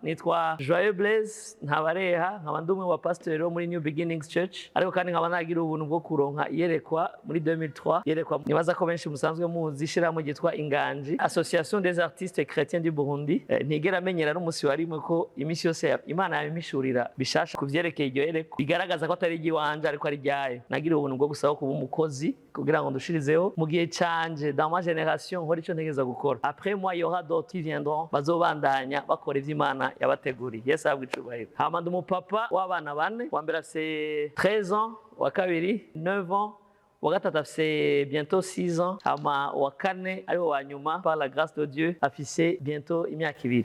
Nitwa Joyeux Blaise Ntabareha, nkaba ndi umwe wa pasiteri wo muri New Beginnings Church, ariko kandi nkaba nagira ubuntu bwo kuronka iyerekwa muri 2003. Iyerekwa nibaza ko benshi musanzwe muzi, ishirahamwe ryitwa Inganji, Association des artistes chrétiens du Burundi. Ntigera menyera n'umunsi wa rimwe ko iminsi yose Imana yampishurira bishasha ku vyerekeye iryo yerekwa, bigaragaza ko atari iry'iwanje ariko ari iryayo. Nagira ubuntu bwo gusaba kuba umukozi kugira ngo ndushirizeho mu gihe canje, dans ma génération, nkora ico ntegereza gukora. Après moi, il y aura d'autres qui viendront, bazobandanya bakora ivyo Imana yabateguriye. Yesu ahabwe icubahiro. Hama ndi umupapa w'abana bane. Wa mbere afise 13 ans, wa kabiri 9 ans, uwa gatatu afise bientôt 6 ans, hama uwa kane ariwo wa nyuma, par la grâce de Dieu, afise bientôt imyaka 2.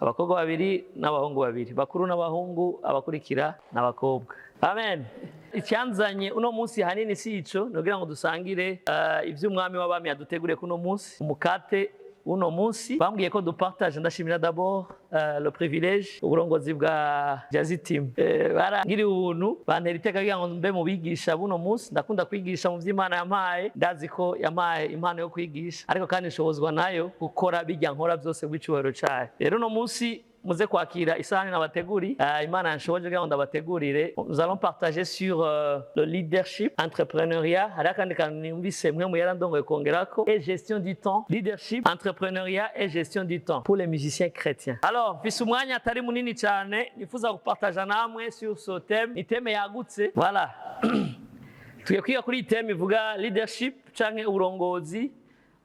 Abakobwa babiri n'abahungu babiri, bakuru n'abahungu, abakurikira n'abakobwa. Amen. Icyanzanye uno munsi hanini si ico, ni kugira ngo dusangire ivy'Umwami w'abami yaduteguriye kuno munsi, umukate uno munsi bambwiye ko dupartage. Ndashimira d'abord le privilège, uburongozi bwa Jazzy Team. Barangiriye ubuntu, bantera iteka kugira ngo mbe mu bigisha buno munsi. Ndakunda kwigisha mu vy'Imana yampaye. Ndazi ko yampaye impano yo kwigisha, ariko kandi nshobozwa nayo gukora bijya nkora byose bw'icubahiro cayo. Rero uno munsi muze kwakira isahani nabateguri, Imana yanshoboje kugira ngo ndabategurire. Nous allons partager sur le leadership, entrepreneuriat. Hari akandi kantu numvise mwe mu yarandongoye kongerako, et gestion du temps. Leadership, entrepreneuriat et gestion du temps pour les musiciens chrétiens. Alors mfise umwanya atari munini cyane, nifuza gupartager namwe sur ce thème. Ni thème yagutse. Voilà, tugiye kwiga kuri iyi thème ivuga leadership canke uburongozi,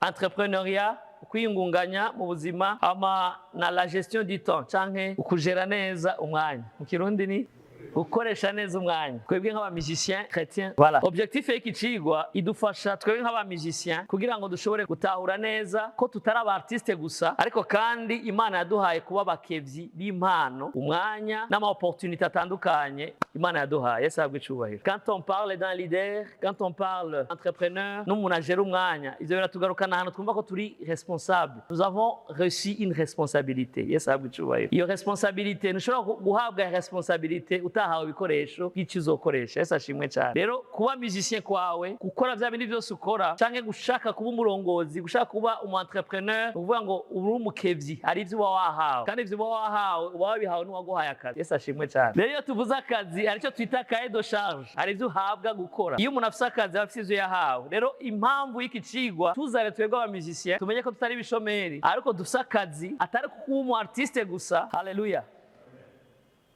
entrepreneuriat, kwiyungunganya mu buzima, hama na la gestion du temps canke ukujera neza umwanya. Mu Kirundi ni gukoresha neza umwanya, twebwe nk'abamusicien chrétien. Voilà, objectif y'iki cigwa idufasha twebwe nk'abamusicien kugira ngo dushobore gutahura neza ko tutari aba artiste gusa, ariko kandi Imana yaduhaye kuba abakevyi b'impano, umwanya n'ama opportunité atandukanye Imana yaduhaye. Yesu ahabwe icubahiro. Quand on parle d'un leader, quand on parle entrepreneur n'umuntu agera umwanya, ivyo biratugarukana ahantu twumva ko turi responsable. Nous avons reçu une responsabilité. Yesu ahabwe icubahiro. Iyo responsabilité, ntushobora guhabwa responsabilité utahawe ibikoresho by'icyo uzokoresha. Yesu ashimwe cyane. Rero kuba musicien kwawe, gukora bya bindi byose ukora, canke gushaka kuba umurongozi, gushaka kuba umu entrepreneur, ni ukuvuga ngo uri umukevyi. Hari ivyo uba wahawe, kandi ivyo uba wahawe uba wabihawe n'uwaguhaye akazi. Yesu ashimwe cyane. Rero iyo tuvuze akazi, hari icyo twita cahier de charge, hari ivyo uhabwa gukora. Iyo umuntu afise akazi, aba afise ivyo yahawe. Rero impamvu y'iki cigwa, tuzare twebwe aba musicien tumenye ko tutari ibishomeri, ariko dufise akazi atari kuba umu artiste gusa. Haleluya.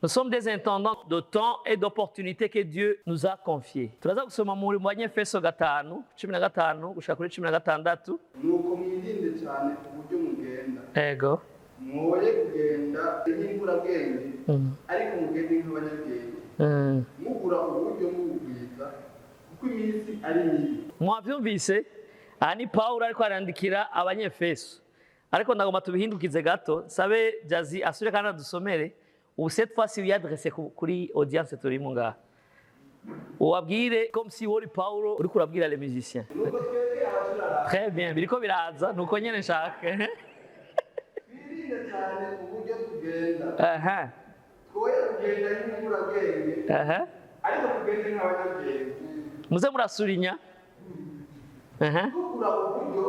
Nous sommes des intendants de temps et d'opportunités que Dieu nous a confiés. Turaza gusoma muri mu Banyefeso 5:15 gushika kuri 16. Nuko mwirinde cyane uburyo mugenda, Ego. mwoye kugenda nk'imburabwenge, ariko mugende nk'abanyabwenge, mugura uburyo mubugwiza, kuko iminsi ari mibi. Mwavyumvise? Aha ni Paulo ariko arandikira Abanyefeso. Ariko ndagomba tubihindukize gato, sabe Jazzy asubire kandi adusomere. Ubu cette fois-ci wiyadresse kuri audience turimo ngaha. Ubabwire comme si wori Paulo uriko urabwira les musiciens. Nuko twebwe abacuraranga Très bien, biriko biraza, nuko nyene nshaka. Twirinde cyane uburyo tugenda, twoye kugenda nk'imburabwenge, ariko tugende nk'abanyabwenge, Muze murasurinya. Tugura uburyo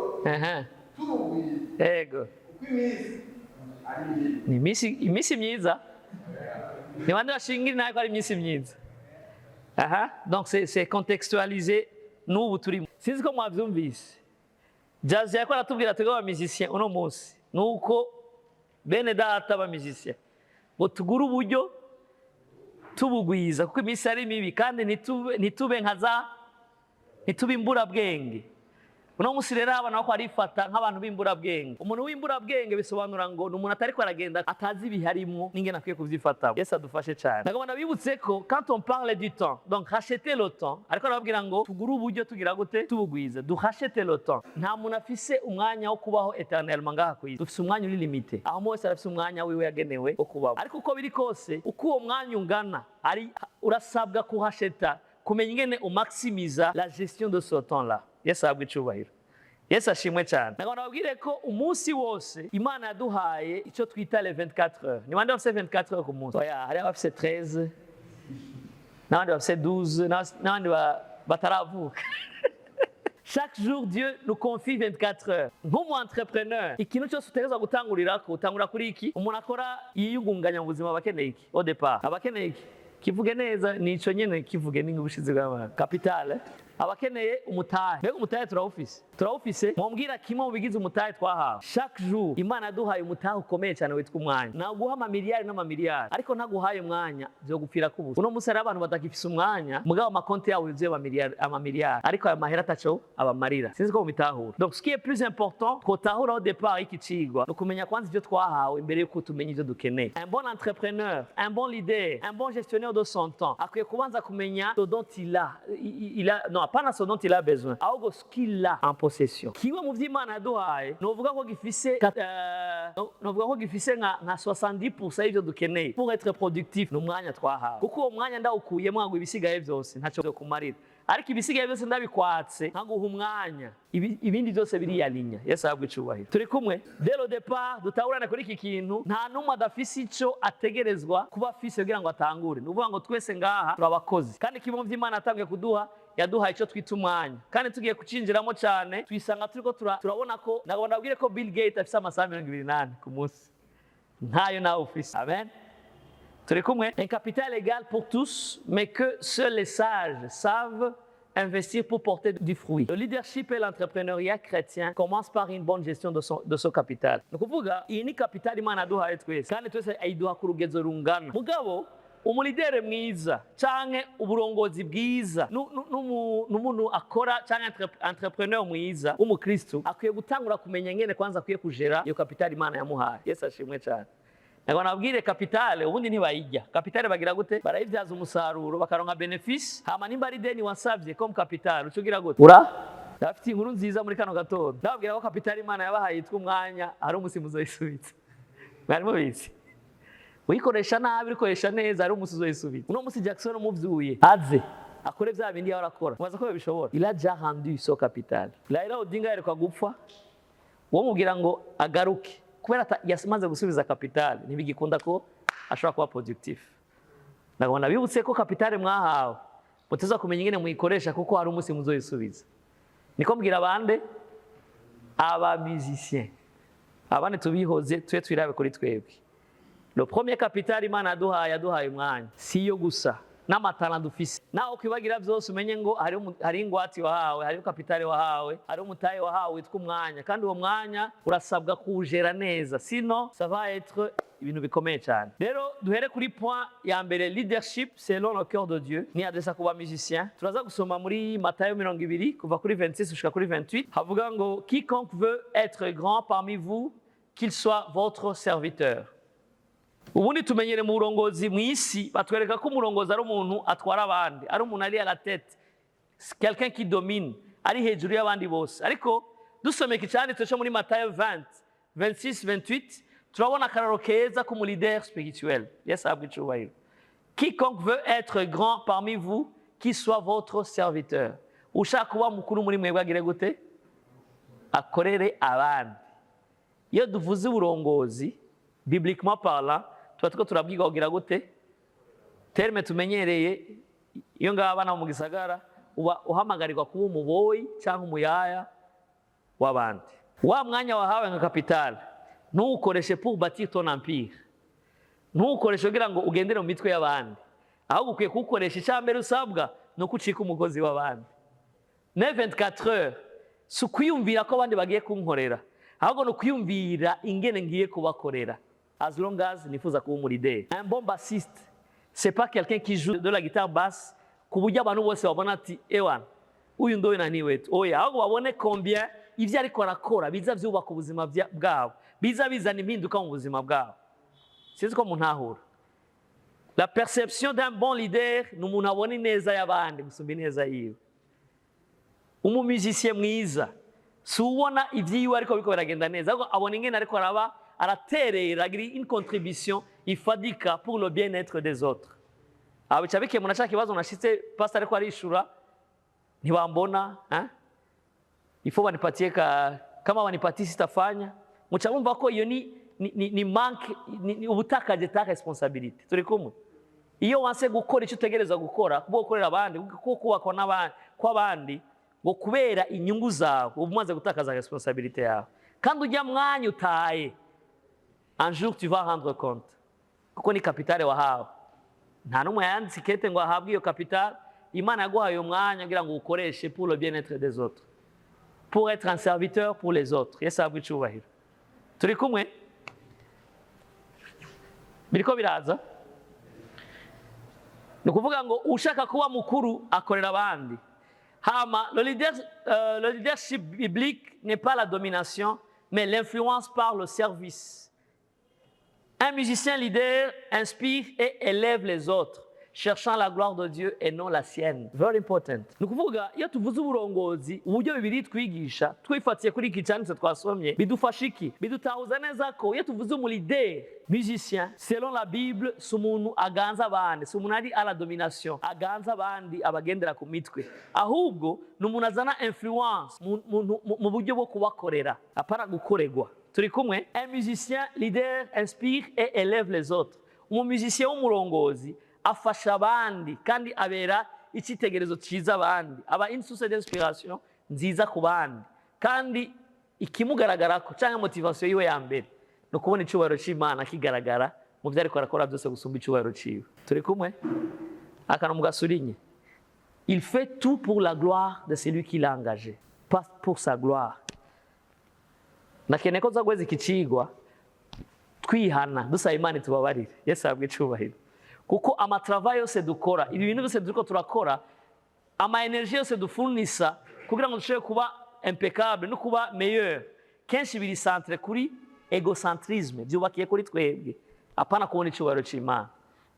tubugwiza, kuko iminsi ari mibi. Ni iminsi myiza. Ni bande bashingira nawe ko ari iminsi myiza? Aha, donc c'est contextualisé n'ubu turimo. Sinzi ko mwavyumvise. Jazz yariko aratubwira twebwe aba musicien uno munsi, nuko bene data aba musicien ngo tugure uburyo tubugwiza, kuko iminsi ari mibi, kandi ntitube nka za, ntitube imburabwenge. Uno munsi rero abana bako arifata nk'abantu b'imburabwenge. Umuntu w'imburabwenge bisobanura ngo ni umuntu atariko aragenda, atazi ibiharimwo n'ingene akwiye kuvyifatamo. Yesu adufashe cyane. Nagomba ndabibutse ko quand on parle du temps, donc racheter le temps, ariko arababwira ngo tugure uburyo tugira gute? Tubugwize, duhachete le temps. Nta muntu afise umwanya wo kubaho éternellement ngaha kw'isi. Dufise umwanya uri limité, aho umwe wese arafise umwanya wiwe yagenewe wo kubaho. Ariko uko biri kose, uko uwo mwanya ungana, ari urasabwa kuhasheta, kumenya ingene umaximiza la gestion de ce temps là. Yesu ahabwe icubahiro. Yesu ashimwe cyane. Nagomba nababwire ko umunsi wose Imana yaduhaye icyo twita les 24 heures. Ni bande bafise 24 heures ku munsi? Oya, hari abafise 13, n'abandi bafise 12, n'abandi bataravuka. Chaque jour, Dieu nous confie 24 heures. Nk'umu entrepreneur, ikintu cyose utegerezwa gutangurirako, utangura kuri iki? Umuntu akora yiyugunganya mu buzima aba akeneye iki? Au départ, aba akeneye iki? Kivuge neza, nico nyene kivuge ni ubushizi bw'abantu. Capital, eh? Aba akeneye umutahe. Mbega umutahe turawufise? Turawufise? Mwambwira kimwe mu bigize umutahe twahawe. Chaque jour, Imana yaduhaye umutahe ukomeye cyane witwa umwanya. Naguha amamiliyari n'amamiliyari, ariko ntaguhaye umwanya, vyo gupfira kubusa. Uno munsi hariho abantu batakifise umwanya, mugabo amakonti yabo yuzuye amamiliyari, amamiliyari, ariko ayo mahera ataco abamarira. Sinzi ko mubitahura. Donc ce qui est plus important twotahura au départ y'iki cigwa, ni ukumenya kwanza ivyo twahawe imbere yuko tumenya ivyo dukeneye. Un bon entrepreneur, un bon leader, un bon gestionnaire de son temps akwiye kubanza kumenya ce dont il a, non, hapana ce dont il a besoin, ahubwo ce qu'il a en possession. Kimwe mu vy'Imana yaduhaye, novuga ko gifise nka 70% y'ivyo dukeneye pour être productif, ni umwanya twahawe. Kuko uwo mwanya ndawukuyemo ngo ibisigaye byose ntaco vyo kumarira, ariko ibisigaye byose ndabikwatse nkaguha umwanya, ibindi byose biriyalinya. Yesu ahabwe icubahiro. Turi kumwe? Dès le départ, dutahurane kuri iki kintu: nta n'umwe adafise ico ategerezwa kuba afise kugira ngo atangure. Ni ukuvuga ngo twese ngaha turi abakozi, kandi kimwe mu vy'Imana yatangiye kuduha, yaduhaye icyo twita umwanya. Kandi tugiye kucinjiramo cyane, twisanga turiko turabona ko nagomba ndabwire ko Bill Gates afise amasaha 24 ku munsi, ntayo nawe ufise. Amen. Turi kumwe? Un capital égal pour tous, mais que seuls les sages savent investir pour porter du fruit. Le leadership et l'entrepreneuriat chrétien commencent par une bonne gestion de son capital. Ni ukuvuga iyi ni capital Imana yaduhaye twese, kandi twese ayiduha ku rugezo rungana. Mugabo umulidere mwiza canke uburongozi bwiza n'umuntu akora canke entrepreneur mwiza w'umukristo akwiye gutangura kumenya ngene kwanza akwiye kujera iyo capital Imana yamuhaye. Yesu ashimwe cyane. Ntabwo nabwire, capital ubundi ntibayijya. Capital bagira gute? Barayibyaza umusaruro, bakaronka bénéfice. Hama nimba ari deni wasabye comme capital, uca ugira gute? Ura ndafite inkuru nziza muri kano gatondo. Ndababwira ko capital Imana yabahaye yitwa umwanya, hari umusi muzoyisubitsa. Mwari mubizi? Uyikoresha nabi, urikoresha neza, hari umusi uzoyisubiza. Uno musi Jackson umuvyuye aze akore vya bindi yahora akora, mubaza ko bishobora? Il a déjà rendu son capital. Raila Odinga yerekwa gupfa, uwo mubwira ngo agaruke, kubera yamaze gusubiza capital, ntibigikunda ko ashobora kuba productif. Ndabona bibutse ko capital mwahawe muteza kumenya ingene muyikoresha, kuko hari umunsi muzoyisubiza. Niko mbwira abande, aba musicien, abandi tubihoze, tuye twirabe kuri twebwe. Le premier capital Imana yaduhaye, yaduhaye umwanya. Si yo gusa, n'amatara dufise. Naho kwibagira byose, umenye ngo hari ingwate wahawe, hari capital wahawe, hari umutahe wahawe witwa umwanya, kandi uwo mwanya urasabwa kuwujera neza, sinon ça va être ibintu bikomeye cyane. Rero duhere kuri point ya mbere, leadership selon le cœur de Dieu, ni adressa ku ba musicien. Turaza gusoma muri Matayo 20, kuva kuri 26 gushika kuri 28. Havuga ngo: "Quiconque veut être grand parmi vous, qu'il soit votre serviteur." Ubundi tumenyere mu burongozi mu isi, batwereka ko umurongozi ari umuntu atwara abandi, ari umuntu ari à la tête, quelqu'un qui domine, ari hejuru y'abandi bose. Ariko dusomeka icyanditse cyo muri Matayo 20, 26, 28, turabona akararo keza k'umu leader spirituel. Yesu ahabwe icubahiro. "Quiconque veut être grand parmi vous, qu'il soit votre serviteur." Ushaka kuba mukuru muri mwebwe agire gute? Akorere abandi. Iyo duvuze uburongozi, bibliquement parlant, tuba turiko turabwirwa kugira gute? Terme tumenyereye iyo ngaho, abana mu gisagara, uba uhamagarirwa kuba umuboyi cyangwa umuyaya w'abandi. Wa mwanya wahawe nka capital, ntuwukoreshe pour bâtir ton empire, ntuwukoreshe kugira ngo ugendere mu mitwe y'abandi, ahubwo ukwiye kuwukoresha. Icya mbere usabwa ni uko ucika umugozi w'abandi. Ne 24 heures, si ukwiyumvira ko abandi bagiye kunkorera, ahubwo ni ukwiyumvira ingene ngiye kubakorera, as long as nifuza kuba umulideri. Un bon bassiste, c'est pas quelqu'un qui joue de la guitare basse ku buryo abantu bose babona ati: "Ewana, uyu ndowe nani wetu." Oya, ahubwo babone combien ivyo ariko arakora biza vyubaka ubuzima bwabo, biza bizana impinduka mu buzima bwabo. Sinzi ko muntahura. La perception d'un bon leader ni umuntu abona ineza y'abandi gusumba ineza yiwe. Umumuzisiye mwiza si ubona ibyiwe ariko biriko biragenda neza, ahubwo abona ingene ariko araba araterera, agira une contribution ifadika pour le bien-être des autres. Aba bica bikemura ca kibazo nashitse pastor ariko arishura, ntibambona, hein? Il faut banipatie ka, kama wanipatie sitafanya. Muca mumva ko iyo ni manque, ni ubutakaje ta responsabilité. Turi kumwe? Iyo wanse gukora icyo utegereza gukora kubwo gukorera abandi, kuko kubakwa n'abandi kw'abandi, Ngo kubera inyungu zawe, uba umaze gutakaza responsabilité yawe. Kandi ujya mwanya utaye, un jour tu vas rendre compte, kuko ni capital wahawe. Nta n'umwe yanditse ikete ngo ahabwe iyo capital. Imana yaguhaye uyo mwanya kugira ngo uwukoreshe pour le bien-être des autres, pour être un serviteur pour les autres. Yesu ahabwe icubahiro. Turi kumwe? Biriko biraza. Ni ukuvuga ngo ushaka kuba mukuru akorera abandi. Hama le leadership biblique n'est pas la domination, mais l'influence par le service. Un musicien leader inspire et élève les autres, cherchant la gloire de Dieu et non la sienne. Very important. Ni ukuvuga iyo tuvuze uburongozi, uburyo Bibiri twigisha, twifatiye kuri iki cyanditse twasomye, bidufasha iki? Bidutahuza neza ko iyo tuvuze umu leader musicien, selon la Bible, si umuntu aganza abandi, si umuntu ari à la domination, aganza abandi, abagendera ku mitwe. Ahubwo ni umuntu azana influence mu buryo bwo kubakorera, apana gukorerwa. Turi kumwe? Un musicien leader inspire et élève les autres. Umu musicien w'umurongozi afasha abandi kandi abera icyitegererezo cyiza abandi, aba une source d'inspiration nziza ku bandi. Kandi ikimugaragarako cyangwa motivation yiwe ya mbere ni ukubona icyubahiro cy'Imana kigaragara mu byo ariko arakora byose gusumba icyubahiro ciwe. Turi kumwe? Akantu mugasurinye: il fait tout pour la gloire de celui qui l'a engagé, pas pour sa gloire. Nakeneye ko nza iki cigwa twihana, dusaba Imana itubabarire. Yesu ahabwe icubahiro. Kuko ama travail yose dukora, ibi bintu byose turiko turakora, ama énergie yose dufunisa kugira ngo dushobore kuba impeccable no kuba meilleur, kenshi biri centré kuri égocentrisme, byubakiye kuri twebwe, apana kubona icubahiro c'Imana.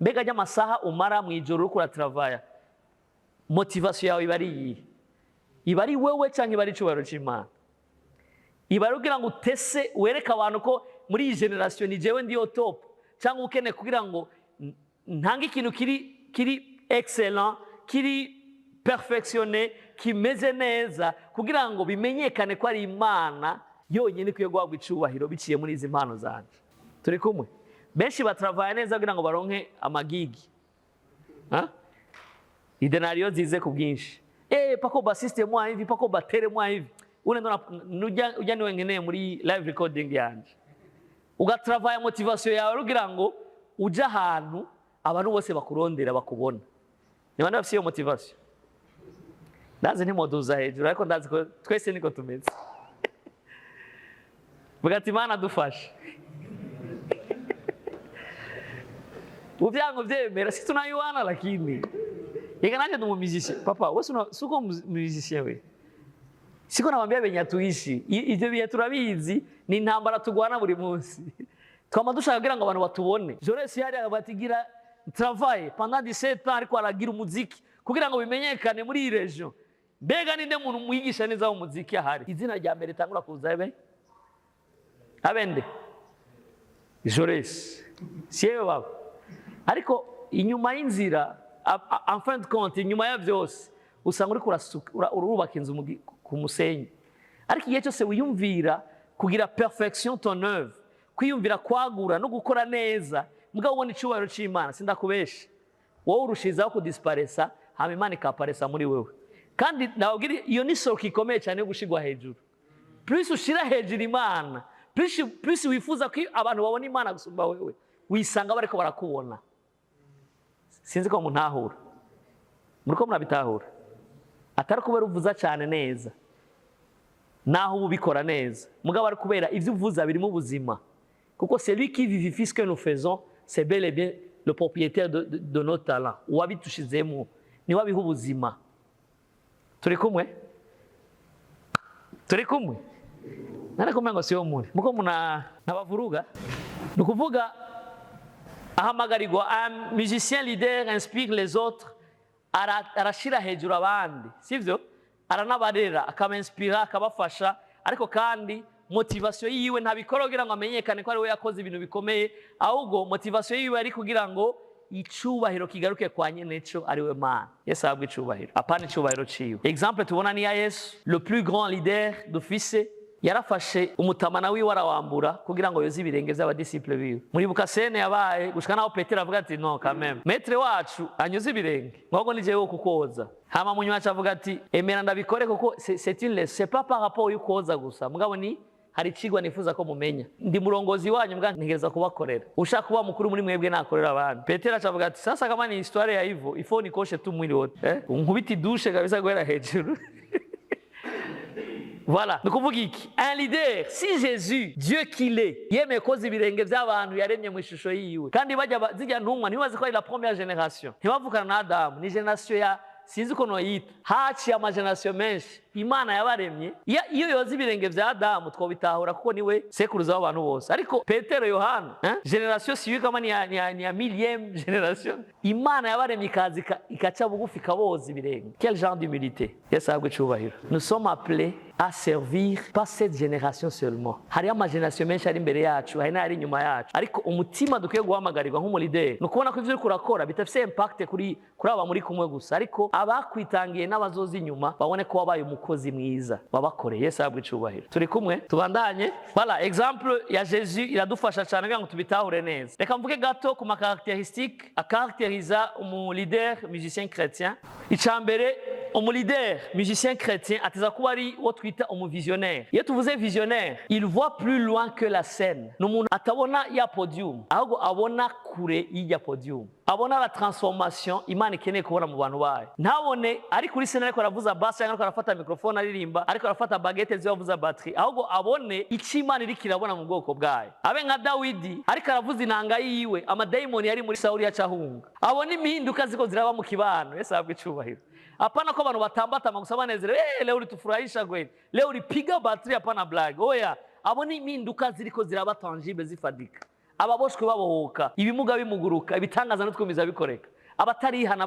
Mbega ry'amasaha umara mu ijoro uriko uratravaya, motivation yawe iba ari iyihe? Iba ari wewe cyangwa iba ari icubahiro c'Imana? Iba ari kugira ngo utese wereke abantu ko muri iyi génération ni jewe ndiyo top, cyangwa ukeneye kugira ngo ntange ikintu kiri excellent, kiri perfectionné, kimeze neza, kugira ngo bimenyekane ko ari Imana yonyine ikwiye guhabwa icubahiro biciye muri izi mpano zanje? Turi kumwe? Benshi batravaya neza kugira ngo baronke ama gigs, ha? Idenariyo zize ku bwinshi. Pako bassiste mwa hivi, pako batteur mwa hivi, ule ndo ujya niwe nkeneye muri live recording yanje. Ugatravaya, motivation yawe kugira ngo uje ahantu abantu bose bakurondera, bakubona. Ni bande bafise iyo motivation? Ndazi ntimoduza hejuru, ariko ndazi ko twese niko tumeze. Vuga ati: "Imana dufashe." Uvyango vyemera si tunayuana, lakini yega nanje ndi umu musicien. Papa, wewe suko musicien we? Siko nawambia benye tuishi. Ivyo bihe turabizi, ni intambara tugwana buri munsi. Twama dushaka kugira ngo abantu batubone. Jores yari batigira travail pendant 17 ans, ariko aragira umuziki kugira ngo bimenyekane muri iyi région. Mbega ninde muntu mwigisha neza umuziki ahari? Izina rya mbere tangura kuza ebe abende Jores, siyewe baba. Ariko inyuma y'inzira, en fin de compte, inyuma ya byose, usanga uriko urubaka inzu ku musenyi. Ariko igihe cyose wiyumvira kugira perfection ton œuvre, kwiyumvira kwagura no gukora neza, mugabo ubona icyubahiro cy'Imana, sindakubesha, wowe urushizaho kudisparesa, hama Imana ikaparesa muri wewe. Kandi nababwira, iyo ni soko ikomeye cyane yo gushigwa hejuru. Plus ushira hejuru Imana, plus wifuza ko abantu babona Imana gusumba wewe, wisanga bariko barakubona. Sinzi ko muntahura. Muriko murabitahura? Atari kubera uvuza cyane neza, naho uba ubikora neza, mugabo ari kubera ibyo uvuza birimo ubuzima. Kuko celui qui vivifie ce que nous faisons, c'est bel et bien le propriétaire de nos talents. Uwabitushizemo niwe abiha ubuzima. Turi kumwe? Turi kumwe? Narakumwe ngo siyo muri muko muna nabavuruga. Ni ukuvuga ahamagarirwa, un musicien leader inspire les autres, arashira hejuru abandi, sivyo? Aranabarera, akabainspira, akabafasha. Ariko kandi motivation yiwe ntabikora kugira ngo amenyekane ko ari we yakoze ibintu bikomeye, ahubwo motivation yiwe ari kugira ngo icubahiro kigaruke kwa nyeneco, ari we Mana. Yesu ahabwe icubahiro, apana icubahiro ciwe. Exemple tubona ni ya Yesu, le plus grand leader dufise. Yarafashe umutamana wiwe arawambura kugira ngo yoze ibirenge by'abadisciples biwe. Muribuka scène yabaye gushika naho Petero avuga ati: "Non, quand même, maître wacu anyuze ibirenge, ngogo ni jewe kukoza." Hama munyuma aca avuga ati: "Emera ndabikore kuko c'est une leçon, c'est pas par rapport y'ukoza gusa, mugabo ni hari icigwa nifuza ko mumenya. Ndi murongozi wanyu, mbwa ntegereza kubakorera. Ushaka kuba mukuru muri mwebwe nakorera abandi." Petero acavuga ati: "Sasa kama ni histoire ya hivyo, il faut nikoshe tu mwili wote, eh, unkubita idouche kabisa guhera hejuru." Voilà. Ni ukuvuga iki? Un leader, si Jésus, Dieu qu'il est, yemeye koza ibirenge by'abantu yaremye mu ishusho yiwe, kandi bajya zijya ntumwa, ntibazi ko ari la première génération, ntibavukana na Adamu, ni génération ya sinzi ukuntu bayita, haciye amagénérations menshi Imana yabaremye. Iyo yoza ibirenge bya Adamu twobitahura kuko niwe sekuruza w'abantu bose. Ariko Petero, Yohana, eh? Génération siyo kama ni ya millième génération, Imana yabaremye ikaza ikaca bugufi ikaboza ibirenge. Quel genre d'humilité! Yesu ahabwe icubahiro. Nous sommes appelés à servir pas cette génération seulement. Hariho amagénérations menshi ari imbere yacu, hari n'ayari inyuma yacu, ariko umutima dukwiye guhamagarirwa nk'umulideri ni ukubona ko ivyo uriko urakora bidafise impact kuri aba muri kumwe gusa, ariko abakwitangiye n'abazoza inyuma babone ko wabaye umukozi mwiza wabakoreye. Yesu ahabwe icubahiro. Turi kumwe, tubandanye. Voilà, exemple ya Jésus iradufasha cyane kugira ngo tubitahure neza. Reka mvuge gato ku macaractéristiques acaractériza umuleader musicien chrétien. Icya mbere, umuleader musicien chrétien ateza kuba ari uwo twita umuvisionnaire. Iyo tuvuze visionnaire, il voit plus loin que la scène. Ni umuntu atabona ya podium, ahubwo abona kure y'ijya podium, abona la transformation Imana ikeneye kubona mu bantu bayo. Ntabone ari kuri scène ariko aravuza basse cyangwa ariko arafata microphone aririmba, ariko arafata baguette ziwe avuza batterie, ahubwo abone icyo Imana iriko irabona mu bwoko bwayo. Abe nka Dawidi ariko aravuza inanga yiwe, amadayimoni yari muri Sawuli yacahunga. Abone impinduka ziko ziraba mu kibano. Yesu ahabwe icubahiro. Hapana ko abantu batambatama gusa banezerewe: "Eh, leo ulitufurahisha kweli, leo ulipiga batterie, hapana blague." Oya, abone impinduka ziriko ziraba tangible, zifadika, ababoshwe babohoka, ibimuga bimuguruka, ibitangaza n'utwumiza bikoreka, abatarihana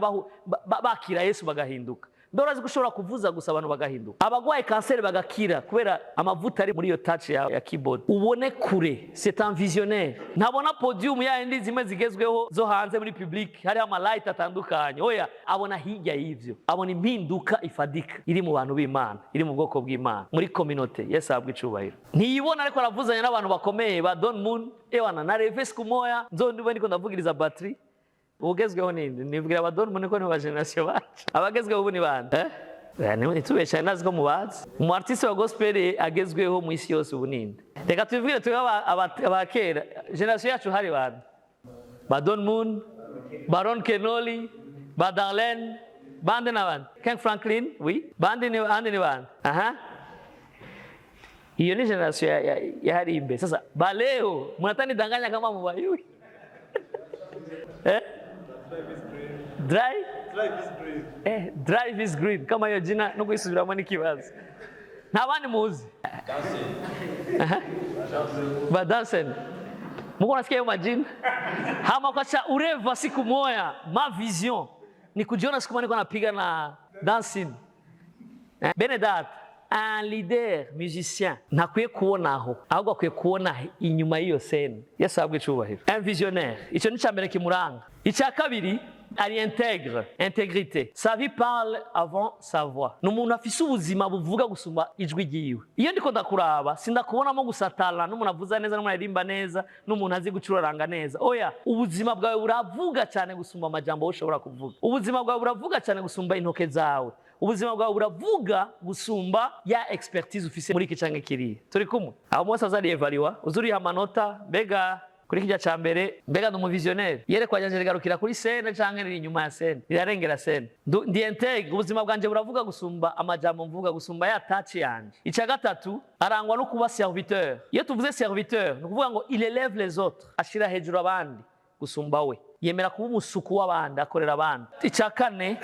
bakira Yesu bagahinduka. Mbere urazi ko ushobora kuvuza gusa abantu bagahinduka, abagwaye kanseri bagakira kubera amavuta ari muri iyo touch ya keyboard. Ubone kure, c'est un visionnaire. Ntabona podium ya yindi zimwe zigezweho zo hanze muri public hariho amalight atandukanye. Oya, abona hirya y'ivyo, abona impinduka ifadika iri mu bantu b'Imana, iri mu bwoko bw'Imana, muri communauté. Yesu ahabwe icubahiro. Ntiyibona ariko aravuzanya n'abantu bakomeye ba Don Moon. Ewana na rêve siku moya nzondiwe ndiko ndavugiriza batterie. Ubugezweho ninde? Nibwira aba Don Moon ko ni ba génération bacu. Abagezweho ubu ni bande, eh? Ntitubeshaye, nazi ko mubazi. Umu artiste wa gospel agezweho mu isi yose ubu ninde? Reka tubibwire tube aba kera, génération yacu hari bande? Ba Don Moon, Baron Kenoli, ba Darlene, bande n'abandi, Ken Franklin, oui, bande ni bande ni bande. Aha, iyo ni génération ya hari imbere. Sasa baleo mnatanidanganya kama mubayui, eh? Dry eh, Drive is Green, kama hiyo jina no kuyisubiramo n'ikibazo. Nta bandi muzi? Aha. Ba Dansen, muko nasikia hiyo majina hama kwacha ureva. Siku moya ma vision ni kujiona siku moja niko napiga na dancing. Eh, bene data, un leader musicien ntakwiye kubonaho, ahubwo akwiye kubona inyuma y'iyo scène. Yesu ahabwe icubahiro. Un visionnaire, icyo ni icya mbere kimuranga. Icya kabiri, ari intègre, intégrité. Sa vie parle avant sa voix. Ni umuntu afise ubuzima buvuga gusumba ijwi ryiwe. Iyo ndiko ndakuraba, sindakubonamo gusa talent, n'umuntu avuza neza, n'umuntu aririmba neza, n'umuntu azi gucuraranga neza. Oya, ubuzima bwawe buravuga cyane gusumba amajambo wowe ushobora kuvuga. Ubuzima bwawe buravuga cyane gusumba intoke zawe. Ubuzima bwawe buravuga gusumba ya expertise ufise muri iki canke kiriya. Turi kumwe? Aho mose azariyevaliwa, uzuriha amanota. Mbega kuri kijya ca mbere, mbega ndi umuvisionnaire? Yerekwa ryanje rigarukira kuri scène canke riri inyuma ya scène, rirarengera scène? Ndi intègre, ubuzima bwanje buravuga gusumba amajambo mvuga, gusumba ya touch yanje. Icya gatatu, arangwa no kuba serviteur. Iyo tuvuze serviteur, ni ukuvuga ngo il élève les autres, ashira hejuru abandi gusumba we, yemera kuba umusuku w'abandi, akorera abandi. Icya kane,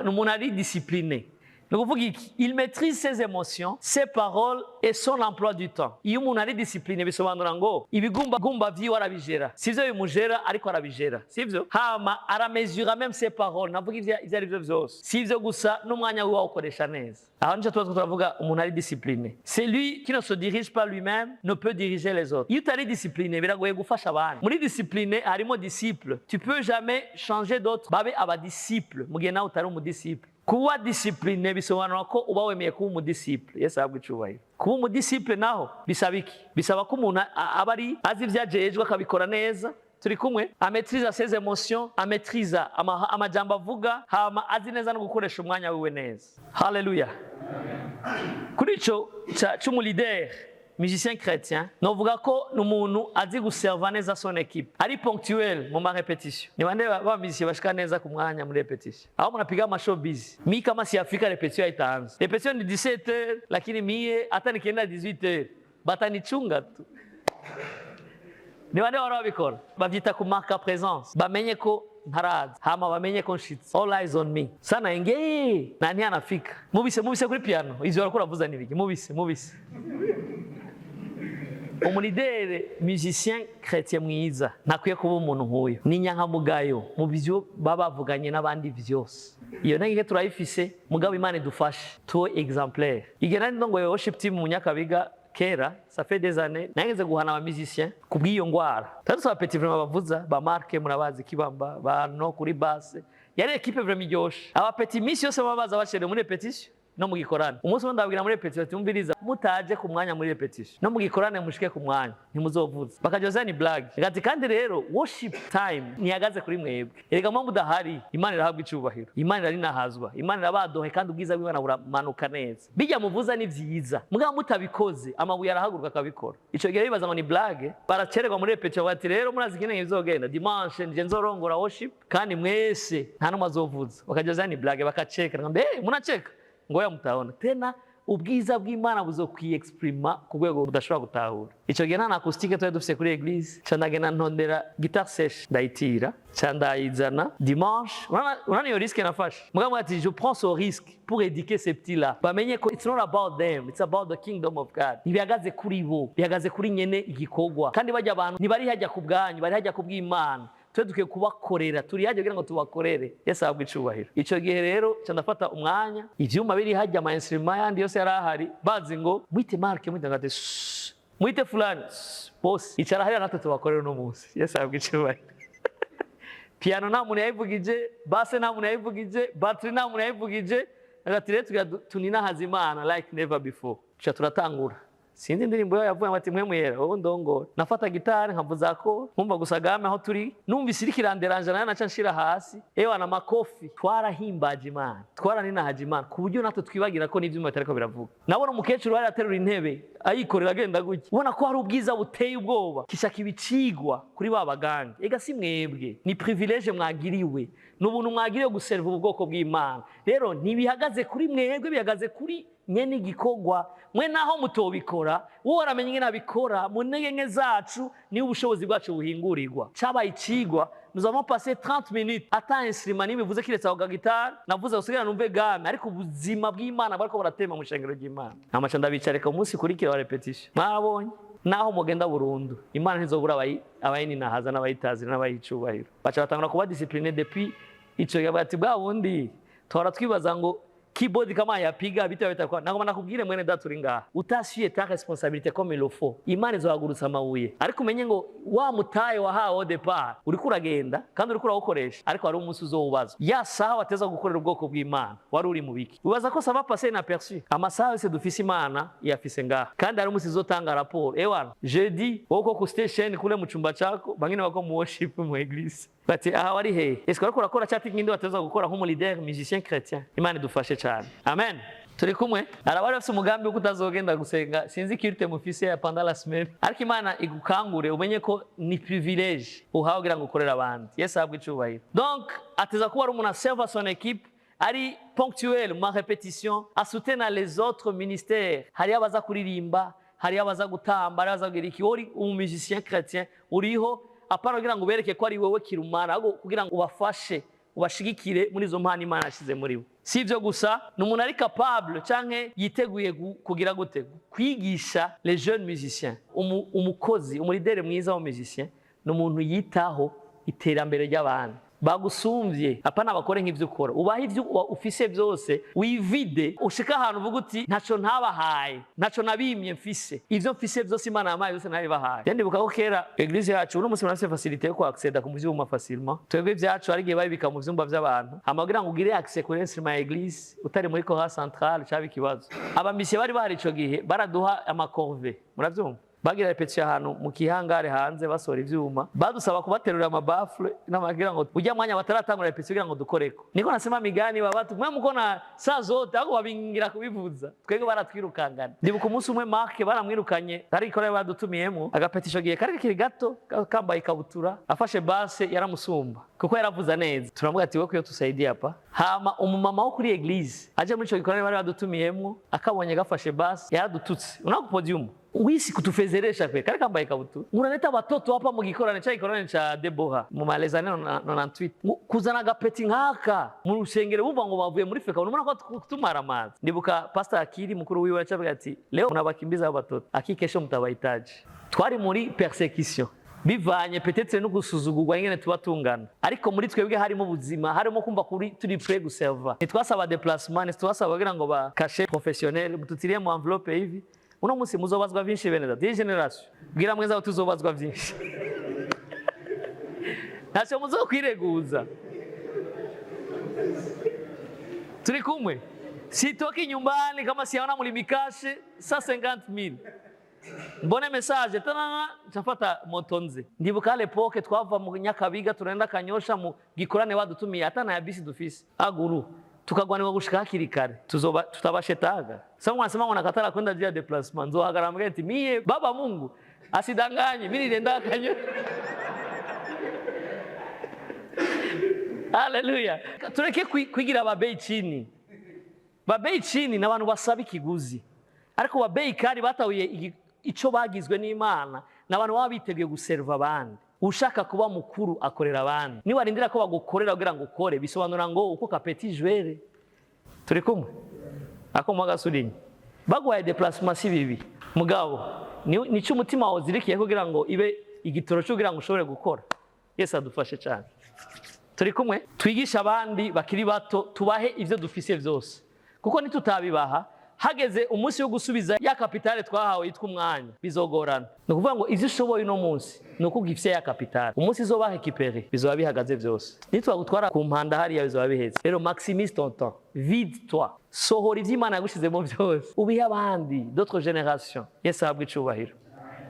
ni umuntu ari discipliné. Ni ukuvuga iki? Il maîtrise ses émotions, ses paroles et son emploi du temps. Iyo umuntu ari discipliné, bisobanura ngo ibigumbagumba vyiwe arabijera, sivyo bimujera ariko arabijera, sivyo? Hama aramesura même ses paroles, navuga ivyo ari byo vyose, sivyo gusa n'umwanya wiwe awukoresha neza. Aho nico tuba turavuga umuntu ari discipliné. Celui qui ne se dirige pas lui-même ne peut diriger les autres. Iyo utari discipliné, biragoye gufasha abandi. Muri discipline harimo disciple. Tu peux jamais changer d'autres babe abadisciple mu gihe nawe utari umudisciple. Kuba discipliné bisobanura ko uba wemeye kuba umudisciple. Yesu ahabwe icubahiro. Kuba discipliné bisobanura ko wemeye kuba Kuba umudisciple naho bisaba iki? Bisaba ko umuntu aba ari azi ibyo ajejwe, akabikora neza. Turi kumwe? Amaîtriza ses émotions, amaîtriza amajambo avuga, hama azi neza no gukoresha umwanya wiwe neza. Haleluya! Kuri ico c'umuleader musicien chrétien, novuga ko ni umuntu azi guserva neza son équipe, ari ponctuel mu ma répétition. Ni bande ba musicien bashika neza ku mwanya muri répétition? Aho munapiga ama showbiz, mi kama siyafika, répétition haitaanza. Répétition ni 17h, lakini mie hata nikienda 18h batanichunga tu. Ni bande bahora babikora? Bavyita kumarka présence, bamenye ko ntaraza, hama bamenye ko nshitse. All eyes on me sana, inge nani anafika. Mubise, mubise kuri piano, ivyo bariko uravuza nibiki? Mubise, mubise. Umuleader musicien chrétien mwiza ntakwiye kuba umuntu nk'uyu, ni inyankamugayo mu byo baba bavuganye n'abandi vyose. Iyo ntege turayifise, mugabo Imana idufashe tuwe exemplaire. Igihe nari ndongoye worship team mu Nyakabiga kera, ça fait des années, nageze guhana aba musicien kubw'iyo ngwara. Tari aba petit vraiment bavuza ba Marke, murabazi, Kibamba ba no kuri basse, yari équipe vraiment iryoshe. Aba petit misi yose baba baza bacerewe muri répétition no mu gikorane. Umunsi umwe ndababwira muri répétition ati: "Umviriza, mutaje ku mwanya muri répétition no mu gikorane, mushike ku mwanya, ntimuzovuza." Bakajoza ni blague. Ati: "Kandi rero worship time ntihagaze kuri mwebwe. Erega mwe mudahari, Imana irahabwa icubahiro, Imana irarinahazwa, Imana irabadohe, kandi ubwiza bw'Imana buramanuka neza. Bijya muvuza ni vyiza, mugabo mutabikoze amabuye arahaguruka akabikora." Ico gihe bibaza ngo ni blague, baracererwa muri répétition. Bati: "Rero murazi ikindi bizogenda, dimanche nje nzorongora worship kandi mwese nta n'umwe azovuza." Bakajoza ni blague, bakaceka. Ngambe: "Hey, munacheka, ngoya mutaona tena ubwiza bw'Imana buzokwiexprima ku rwego budashobora gutahura." Ico gihe nta na acoustique twari dufise kuri église. Ca ndagenda ntondera guitare sèche, ndayitira, ca ndayizana dimanche. Urabona iyo risque nafashe? Mugabo ati: "Je prends ce risque pour éduquer ces petits là, bamenye ko it's not about them, it's about the kingdom of God." Ntibihagaze kuri bo, bihagaze kuri nyene igikorwa. Kandi bajya abantu ntibari hajya ku bwanyu, bari hajya ku bw'Imana. Twe dukwiye kubakorera, turi hajya kugira ngo tubakorere. Yesu ahabwe icubahiro. Ico gihe rero ca ndafata umwanya, ivyuma biri hajya, ama instrument yandi yose yari ahari, bazi ngo mwite Marke, mwite ngate, "Shh, mwite fulani." "Shh, bose icara hariya, natwe tubakorere uno munsi." Yesu ahabwe icubahiro. Piano nta muntu yayivugije, basse nta muntu yayivugije, batterie nta muntu yayivugije. Ati: "Rero tugira tuninahaza Imana like never before." Tuca turatangura, sinzi indirimbo yayo yavuye ngo ati: "Mwe mwera wowe ndongora." Nafata gitari nkavuza ko nkumva gusa gamme aho turi, numvise iriko iranderanja, nayo naca nshira hasi. Ewa na makofi, twarahimbaje Imana, twaraninahaje Imana ku buryo natwe twibagira ko n'ivyuma bitariko biravuga. Nabona umukecuru wari aterura intebe ayikorera agenda gutya, ubona ko hari ubwiza buteye ubwoba. Kishaka ibicigwa kuri ba baganga. Ega si mwebwe, ni privilège mwagiriwe, ni ubuntu mwagiriwe guserva ubu bwoko bw'Imana. Rero ntibihagaze kuri mwebwe, bihagaze kuri nyene igikorwa. Mwe naho mutobikora, wowe waramenye ingene abikora. Mu ntege nke zacu niho ubushobozi bwacu buhingurirwa. Cabaye icigwa. Nous avons passé 30 minutes ata instrument nimwe ivuze kiretse aho gitari navuze gusigira numve gamme, ariko ubuzima bw'Imana bariko baratema mu ishengero ry'Imana. Amaca ndabicareka. Umunsi kurikira wa répétition, mwabonye naho mugenda burundu, Imana ntizobura abayininahaza n'abayitazira n'abayicubahiro. Baca batangura kuba discipline depuis ico gihe. Bati: "Bwa bundi tuhora twibaza ngo keyboard kama yapiga bita bita." Nagomba nakubwire, mwene data uri ngaha, utashyuye ta responsabilité comme il le faut, Imana izohagurutsa amabuye. Ariko umenye ngo wa mutaye wahawe au départ, uriko uragenda kandi uriko urawukoresha, ariko hari umunsi uzowubazwa. Ya saha wateza gukorera ubwoko bw'Imana, wari uri mu biki? Ubaza ko ça va passer inaperçu? Amasaha yose dufise, Imana iyafise ngaha, kandi hari umunsi izotanga raporo. Ewana, jeudi wowe uko ku station kule mu chumba chako, bangine wako mu worship mu église. Bati: "Aha wari hehe? Ese wariko urakora cya kindi wateza gukora nk'umu leader musicien chrétien?" Imana idufashe cyane. Amen. Turi kumwe? Hari abari bafise umugambi wo kutazogenda gusenga. Sinzi culte mufise ya pendant la semaine, ariko Imana igukangure umenye ko ni privilège uhawe kugira ngo ukorere abandi. Yesu ahabwe icubahiro. Donc ateza kuba ari umuntu aserva son équipe, ari ponctuel mu ma répétition, asutena les autres ministères. Hariyo abaza kuririmba, hariyo abaza gutamba, hariyo abaza kugira iki. Wowe uri umu musicien chrétien, uriho apana kugira ngo ubereke ko ari wowe kirumara, ahubwo kugira ngo ubafashe, ubashigikire muri izo mpano Imana yashyize muri bo. Si ibyo gusa, ni umuntu ari capable canke yiteguye kugira gute? Kwigisha les jeunes musiciens. Umukozi, umuleader mwiza wa musicien ni umuntu yitaho iterambere ry'abandi. Bagusumvye, apana bakore nk'ivyo ukora. Ubahe ivyo ufise byose, wivide, ushika ahantu uvuga uti: "Ntaco ntabahaye, ntaco nabimye mfise. Ivyo mfise byose, Imana yampaye byose, nabibahaye." Ndibuka ko kera église yacu, uno munsi murafise facilité yo kuacceda ku vyuma facilement. Twebwe ivyacu hari igihe babibika mu vyumba vy'abantu, hama kugira ngo ugire accès kuri instrument ya église utari muri chorale centrale caba ikibazo. Abamisiye bari bahari ico gihe baraduha ama corvées, muravyumva? Bagira répétition ahantu mu kihangare hanze, basohora ivyuma, badusaba kubaterura ama baffles n'amagira ngo ujya mwanya bataratangura répétition kugira ngo dukoreko. Niko nasema migani babatu mwe muko na saa zote ahubwo babingira kubivuza, twebwe baratwirukangana. Ndibuka umunsi umwe Mark baramwirukanye, ari ikora badutumiyemo agapetisho gihe kari kakiri gato, kambaye ikabutura, afashe basse yaramusumba kuko yaravuza neza. Turamuga ati: "We kuyo tusaidia hapa." Hama umumama wo kuri église aje muri ico gikorane bari badutumiyemo, akabonye gafashe basse, yaradututse unako podium wisi kutufezeresha kwe kari kambaye ikabutura: "Unaleta watoto hapa mu gikorane cha gikorane cha Deborah mu malezi années 98, kuzana agapeti nkaka mu rusengero, bumva ngo bavuye muri feka, unabona ko kutumara amazi." Ndibuka Pastor Akiri mukuru wiwe acavuga ati: "Leo unabakimbiza abo batoto, aki kesho mtabahitaji." Twari muri persécution bivanye peut-être no gusuzugurwa ingene tuba tungana, ariko muri twebwe harimo ubuzima, harimo kumva kuri turi prêt guserva. Ntitwasaba déplacement, ntitwasaba kugira ngo ba cachet professionnel, mututirie mu enveloppe hivi. Uno munsi muzobazwa vyinshi, bene data. Iyi génération, bwira mweza ko tuzobazwa vyinshi, ntacyo muzokwireguza. Turi kumwe? Sitoki nyumbani kama siaona mulimikashe 150,000, mbone message tanana, nshafata moto nze. Ndibuka à l'époque twava mu Nyakabiga tunaenda Kanyosha mu gikorane badutumiye, ata na ya bisi dufise aguru, tukagwanirwa gushika hakiri kare. Tuzoba tutabashetaga. Sasa mwanasema mwanakatala kwenda juu ya déplacement, nzohagarara mbwira ati: "Mie baba Mungu asidanganye, mimi nilienda Kanyosha." Haleluya! Tureke kwigira babei chini. Babei chini ni abantu basaba ikiguzi, ariko babei kari batahuye ico bagizwe n'Imana ni abantu baba biteguye guserva abandi. Ushaka kuba mukuru akorera abandi. Niwarindira ko bagukorera kugira ngo ukore, bisobanura ngo uko ka petit joueur. Turi kumwe? Ako mwagasurinye baguhaye déplacement si bibi, mugabo nico umutima wawe uzirikiye kugira ngo ibe igitoro cyo kugira ngo ushobore gukora. Yesu adufashe cyane. Turi kumwe? Twigisha abandi bakiri bato, tubahe ivyo dufise vyose, kuko nitutabibaha, hageze umunsi wo gusubiza ya capital twahawe yitwa umwanya, bizogorana. Ni ukuvuga ngo ivyo ushoboye uno munsi ni uko ugifise ya capital. Umunsi izoba récupéré, bizoba bihagaze vyose. Nitwagutwara ku mpanda hariya, bizoba biheze. Rero maximise ton temps, vide toi, sohora ivyo Imana yagushizemo vyose, ubihe abandi, d'autres générations. Yesu ahabwe icubahiro.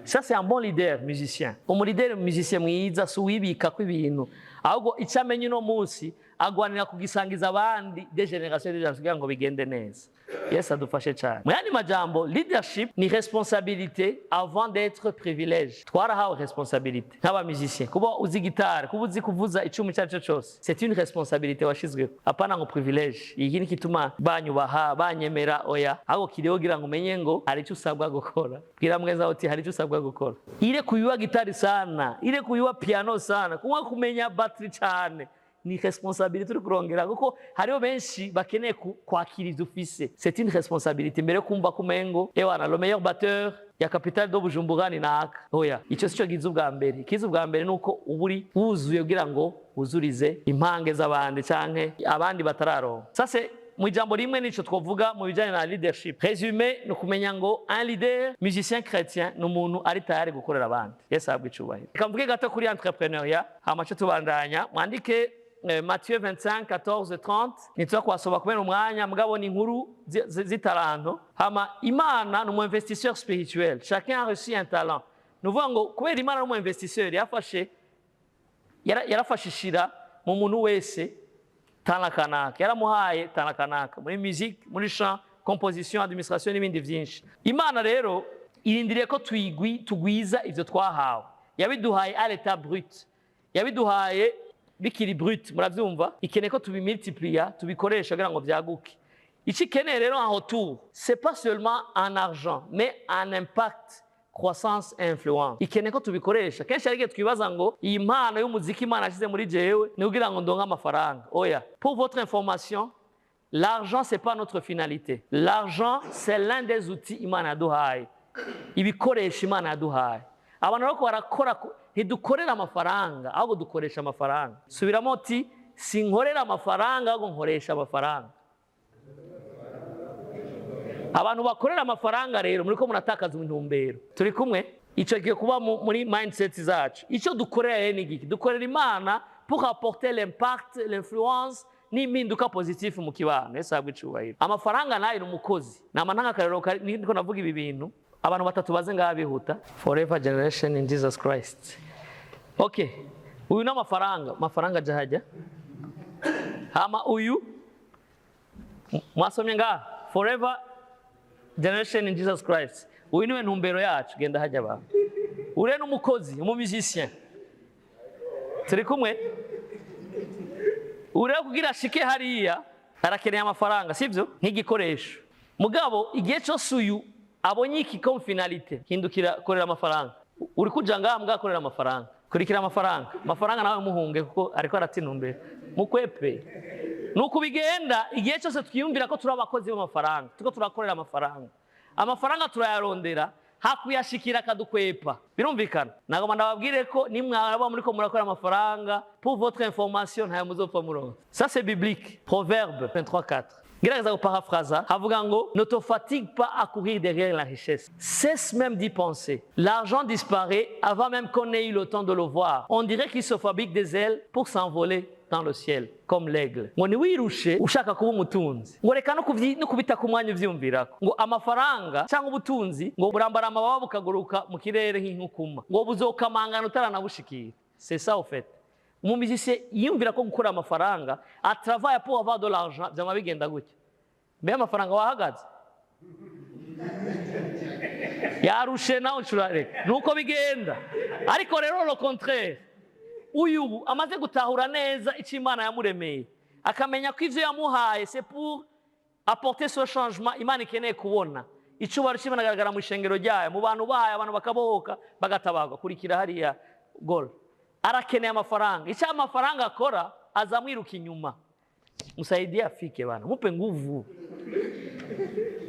Ça, c'est un bon leader musicien. Umu leader musicien mwiza si uwibika ko ibintu, ahubwo icyo amenya uno munsi agwanira kugisangiza abandi de génération de génération kugira ngo bigende neza. Yesu adufashe cyane. Mu yandi majambo, leadership ni responsabilité avant d'être privilège. Twarahawe responsabilité nk'aba musicien. Kuba uzi gitari, kuba uzi kuvuza icuma icyo ari cyo cyose, c'est une responsabilité washizweho, apana ngo privilège. Iki ni kituma banyubaha, banyemera, oya, ahubwo kiriho kugira ngo umenye ngo hari icyo usabwa gukora. Bwira mweza uti: "Hari icyo usabwa gukora." Ile kuyua gitari sana, ile kuyua piano sana, kunywa kumenya batterie cyane, ni responsabilité uri kurongera, kuko hariho benshi bakeneye kwakira ivyo ufise. C'est une responsabilité mbere yo kumva ko umengo ewana le meilleur batteur ya capitale de Bujumbura ni naka. Oya, icyo sico giza ubwa mbere. Ikiza ubwa mbere nuko uba uri wuzuye kugira ngo wuzurize impange z'abandi canke abandi batararonka. Sase mu ijambo rimwe nico twovuga mu bijanye na leadership. Résumé ni ukumenya ngo un leader musicien chrétien ni umuntu ari tayari gukorera abandi. Yesu ahabwe icubahiro. Reka mvuge gato kuri entrepreneuriat, hama ce tubandanya. Mwandike Matthieu 25 14 30. Nituza kuhasoma kubera umwanya, mugabo ni inkuru z'italanto. Hama Imana ni umu investisseur spirituel. Chacun a reçu un talent. Ni ukuvuga ngo kubera Imana ari umu investisseur, yafashe yarafashe ishira mu muntu wese talent kanaka, yaramuhaye talent kanaka muri musique, muri chant, composition, administration n'ibindi byinshi. Imana rero irindiriye ko tugwiza ivyo twahawe. Yabiduhaye à l'état brut, yabiduhaye bikiri brut, muravyumva? Ikeneye ko tubimultiplier, tubikoresha kugira ngo vyaguke. Icyo ikeneye rero en retour, c'est pas seulement en argent, mais en impact, croissance et influence. Ikeneye ko tubikoresha. Kenshi hari igihe twibaza ngo iyi mpano y'umuziki Imana yashyize muri jewe ni kugira ngo ndonke amafaranga. Oya. Pour votre information, l'argent, c'est pas notre finalité. L'argent, c'est l'un des outils Imana yaduhaye, ibikoresho Imana yaduhaye. Abantu bariko barakora. Ntidukorera amafaranga, ahubwo dukoresha amafaranga. Subiramo uti: "Sinkorera amafaranga, ahubwo nkoresha amafaranga." Abantu bakorera amafaranga rero muri ko muratakaza intumbero. Turi kumwe? Icyo gihe kuba muri mindset zacu, icyo dukorera rero ni igiki? Dukorera Imana pour apporter l'impact, l'influence n'impinduka positive mu kibano. Yesu ahabwe icubahiro. Amafaranga nayo ni umukozi. Nama ntanga akarero niko navuga ibi bintu. Abantu batatu baze ngaha bihuta. Forever generation in Jesus Christ. Okay, uyu ni amafaranga. Amafaranga aja hajya. Hama uyu mwasomye ngaha, forever generation in Jesus Christ, uyu niwe ntumbero yacu. Genda hajya abantu. Ure n'umukozi, umumusicien. Turi kumwe? Ure kugira ashike hariya arakeneye amafaranga, sibyo? Nk'igikoresho. Mugabo igihe cyose uyu abonye iki comme finalité, hindukira korera amafaranga. Uri kuja ngaha mbwa korera amafaranga, kurikira amafaranga. Amafaranga nawe muhunge, kuko ariko aratintumbero mukwepe. Nuko bigenda. Igihe cyose twiyumvira ko turi abakozi b'amafaranga, turiko turakorera amafaranga, amafaranga turayarondera, hakuyashikira akadukwepa. Birumvikana? Nagomba ndababwire ko nimwaba muriko murakora amafaranga, pour votre information, ntayo muzopfa muronka. Ça, c'est biblique. Proverbe 23:4, ngerageza guparafraza, havuga ngo: "Ne te fatigue pas à courir derrière la richesse, cesse même d'y penser. L'argent disparaît avant même qu'on ait eu le temps de le voir. On dirait qu'il se fabrique des ailes pour s'envoler dans le ciel comme l'aigle." Ngo ntiwirushe ushaka kuba umutunzi, ngo reka no kubita ku mwanya uvyumvirako. Ngo amafaranga cyangwa ubutunzi ngo burambara amababa, bukaguruka mu kirere nk'inkukuma, ngo buzokamangana utaranabushikira. C'est ça au fait. Umumusicien yiyumvira ko gukora amafaranga, a travaille pour avoir de l'argent, vyama bigenda gutya. Mbe amafaranga wahagaze yarushe nawe ucurareka, nuko bigenda. Ariko rero le contraire, uyu amaze gutahura neza icyo Imana yamuremeye, akamenya ko ivyo yamuhaye c'est pour apporter ce changement Imana ikeneye kubona, icubahiro cy'Imana agaragara mu ishengero ryayo, mu bantu bayo, abantu bakabohoka, bagatabarwa. Kurikira hariya goal. Arakeneye amafaranga. Icyo amafaranga akora, azamwiruka inyuma. Musaidie afike bana, mupe nguvu.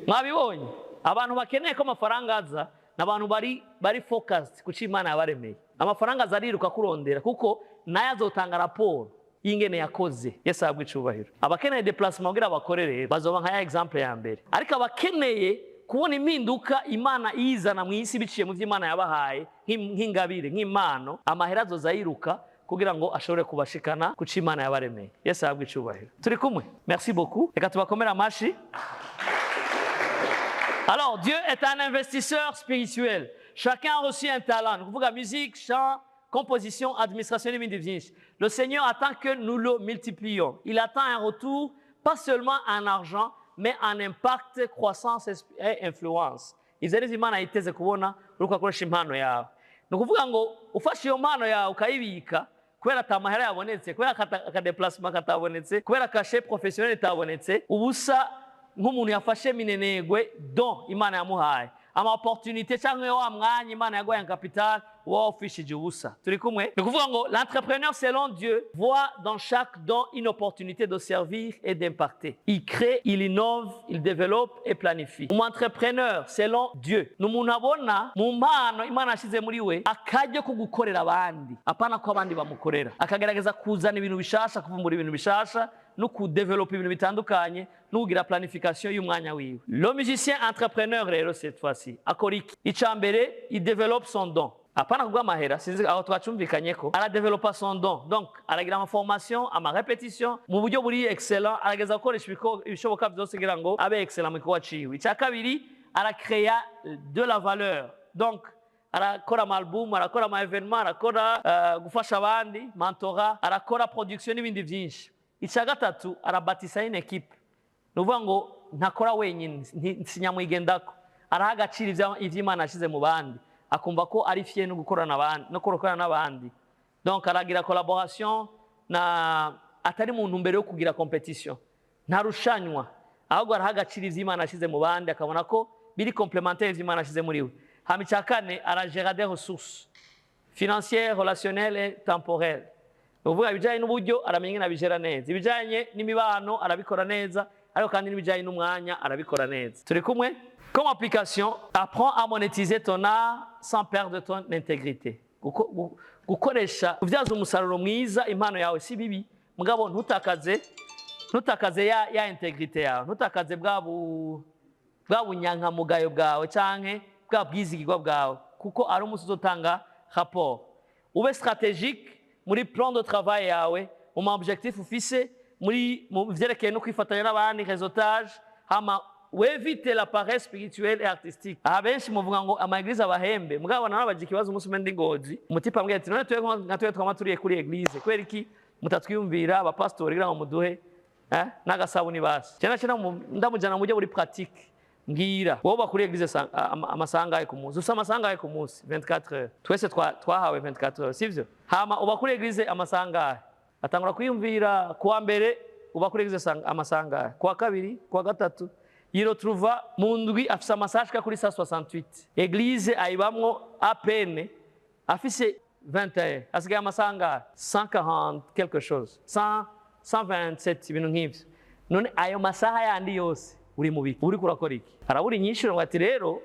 Mwabibonye? Abantu bakeneye ko amafaranga aza ni abantu bari focused ku cyo Imana yabaremeye. Amafaranga aza ariruka kurondera, kuko nayo azotanga raporo y'ingene yakoze. Yesu ahabwe icubahiro. Abakeneye déplacement kugira bakore rero bazoba nka ya exemple ya mbere, ariko abakeneye kubona impinduka Imana iyizana mu isi biciye mu byo Imana yabahaye nk'ingabire, nk'impano, amahera azoza yiruka kugira ngo ashobore kubashikana ku cyo Imana yabaremeye. Yesu ahabwe icubahiro. Turi kumwe? Merci beaucoup. Reka tubakomere amashi. Alors, Dieu est un investisseur spirituel. Chacun a reçu un talent. Ni ukuvuga musique, chant, composition, administration n'ibindi byinshi. Le Seigneur attend que nous le multiplions. Il attend un retour, pas seulement en argent, mais en impact, croissance et influence. Ivyo ni Imana yiteze kubona uriko akoresha impano yawe. Ni ukuvuga ngo ufashe iyo mpano yawe ukayibika kubera ata mahera yabonetse, kubera akadéplacement katabonetse, kubera cachet professionnel itabonetse, ubusa nk'umuntu yafashe minenegwe don Imana yamuhaye, ama opportunité cyangwa wa mwanya Imana yaguhaye en capital, uba wawufishije ubusa. Turi kumwe? Ni ukuvuga ngo l'entrepreneur selon Dieu voit dans chaque don une opportunité de servir et d'impacter. Il crée, il innove, il développe et planifie. Umu entrepreneur selon Dieu ni umuntu abona mu mpano Imana yashyize muri we akaryo ko gukorera abandi, apana ko abandi bamukorera. Akagerageza kuzana ibintu bishasha, kuvumbura ibintu bishasha, no kudevelopa ibintu bitandukanye, no kugira planification y'umwanya wiwe. Le musicien entrepreneur rero, cette fois-ci, akora iki? Icya mbere, il développe son don, apana kubwa amahera. Sinzi aho twacumvikanye ko aradevelopa son don. Donc aragira ama formation, ama répétition mu buryo buri excellent, arageza gukoresha ibishoboka byose kugira ngo abe excellent mu gikorwa ciwe. Icya kabiri, aracrea de la valeur. Donc arakora ama album, arakora ama événement, arakora gufasha abandi, mentorat, arakora production n'ibindi byinshi. Icya gatatu, arabatisa une équipe. Ni ukuvuga ngo ntakora wenyine, sinyamwigendako. Araha agaciro ivyo Imana yashyize mu bandi, akumva ko ari fier no gukorana abandi, no gukorana n'abandi. Donc aragira collaboration na atari mu ntumbero yo kugira compétition, ntarushanywa, ahubwo araha agaciro ivyo Imana yashyize mu bandi, akabona ko biri complémentaire ivyo Imana yashyize muri we. Hama icya kane, aragera des ressources financières, relationnelles et temporelles. Ni ukuvuga ibijyanye n'uburyo aramenya ingene abigera neza, ibijyanye n'imibano arabikora neza, ariko kandi n'ibijyanye n'umwanya arabikora neza. Turi kumwe? Comme application, apprends à monétiser ton art sans perdre ton intégrité. Gukoresha, kubyaza umusaruro mwiza impano yawe si bibi, mugabo ntutakaze ya intégrité yawe, ntutakaze bwa bunyankamugayo bwawe canke bwa bwizigirwa bwawe, kuko ari umunsi uzotanga rapport. Ube stratégique muri plan de travail yawe, mu ma objectif ufise, muri mu vyerekeye no kwifatanya n'abandi, réseautage. Hama w'évite la paresse spirituelle et artistique. Aha benshi muvuga ngo ama église abahembe, mugabo narabaje ikibazo umunsi umwe ndi Ngozi, umutipe ambwira ati: "None twebwe nka twe twama turiye kuri église, kubera iki mutatwiyumvira abapasitori kugira ngo muduhe n'agasabuni basi?" Cyane cyane ndamujyana mu buryo buri pratique. Mbwira wowe, uba kuri église amasaha angahe ku munsi? Ufise amasaha angahe ku munsi? 24 heures. Twese twahawe 24 heures, sivyo? Hama uba kuri église amasaha angahe? Atangura kwiyumvira: kuwa mbere uba kuri église amasaha angahe, kuwa kabiri, kuwa gatatu. Yiretrouva mu ndwi afise amasaha ashika kuri 168. Église ayibamwo à peine afise 21. Asigaye amasaha angahe? 140 quelque chose, 100, 127, ibintu nk'ivyo. None ayo masaha yandi yose uri mu biki? Uriko urakora iki? Arabura inyishu. Ngo ati: "Rero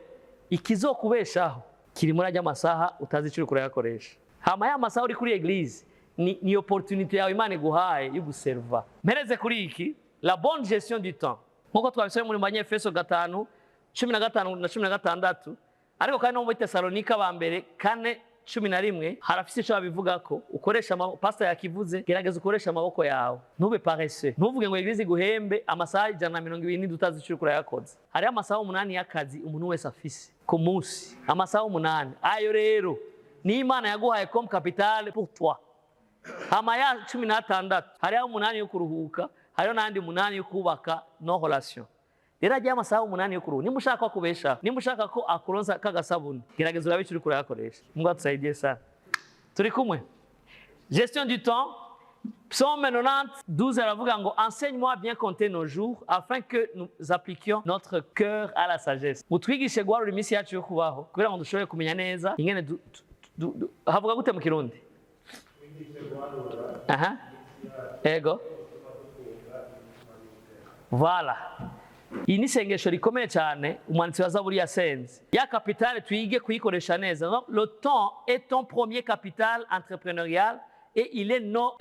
ikizokubeshaho kiri muri ajya masaha utazi icyo uriko urayakoresha." Hama ya masaha uri kuri église ni opportunité yawe Imana iguhaye yo guserva. Mpereze kuri iki: la bonne gestion du temps, nkuko twabisomye muri Banyefeso 5:15 na 16, ariko kandi no muri Tesalonika ba mbere 4:11 harafise icyo babivuga ko ukoresha amaboko. Pastor yakivuze: gerageza ukoresha amaboko yawe, ntube paresseux, ntuvuge ngo église iguhembe amasaha 120 utazi icyo uriko urayakoza. Hariho amasaha 8 y'akazi umuntu wese afise ku munsi, amasaha 8. Ayo rero ni Imana yaguhaye comme capital pour toi. Hama ya 16, hariho 8 yo kuruhuka, hariho n'ayandi 8 yo kubaka nos relations. Rero agiye amasaha 8 yo kuruhuka, nimba ushaka ko akubesha, nimba ushaka ko akuronsa kagasabuni, gerageza urabe icyo uriko urayakoresha. Mungu atusaidie sana. Turi kumwe? Gestion du temps. Psaume 90, 12 aravuga ngo: "Enseigne-moi à bien compter nos jours afin que nous appliquions notre cœur à la sagesse." Utwigishe guharura iminsi yacu yo kubaho kugira ngo dushobore kumenya neza ingene havuga gute mu Kirundi? Aha, ego, voilà. Iyi ni isengesho rikomeye cyane umwanditsi wa Zaburi yasenze. Ya capital twige kuyikoresha neza. Donc, le temps est ton premier capital entrepreneurial et il est non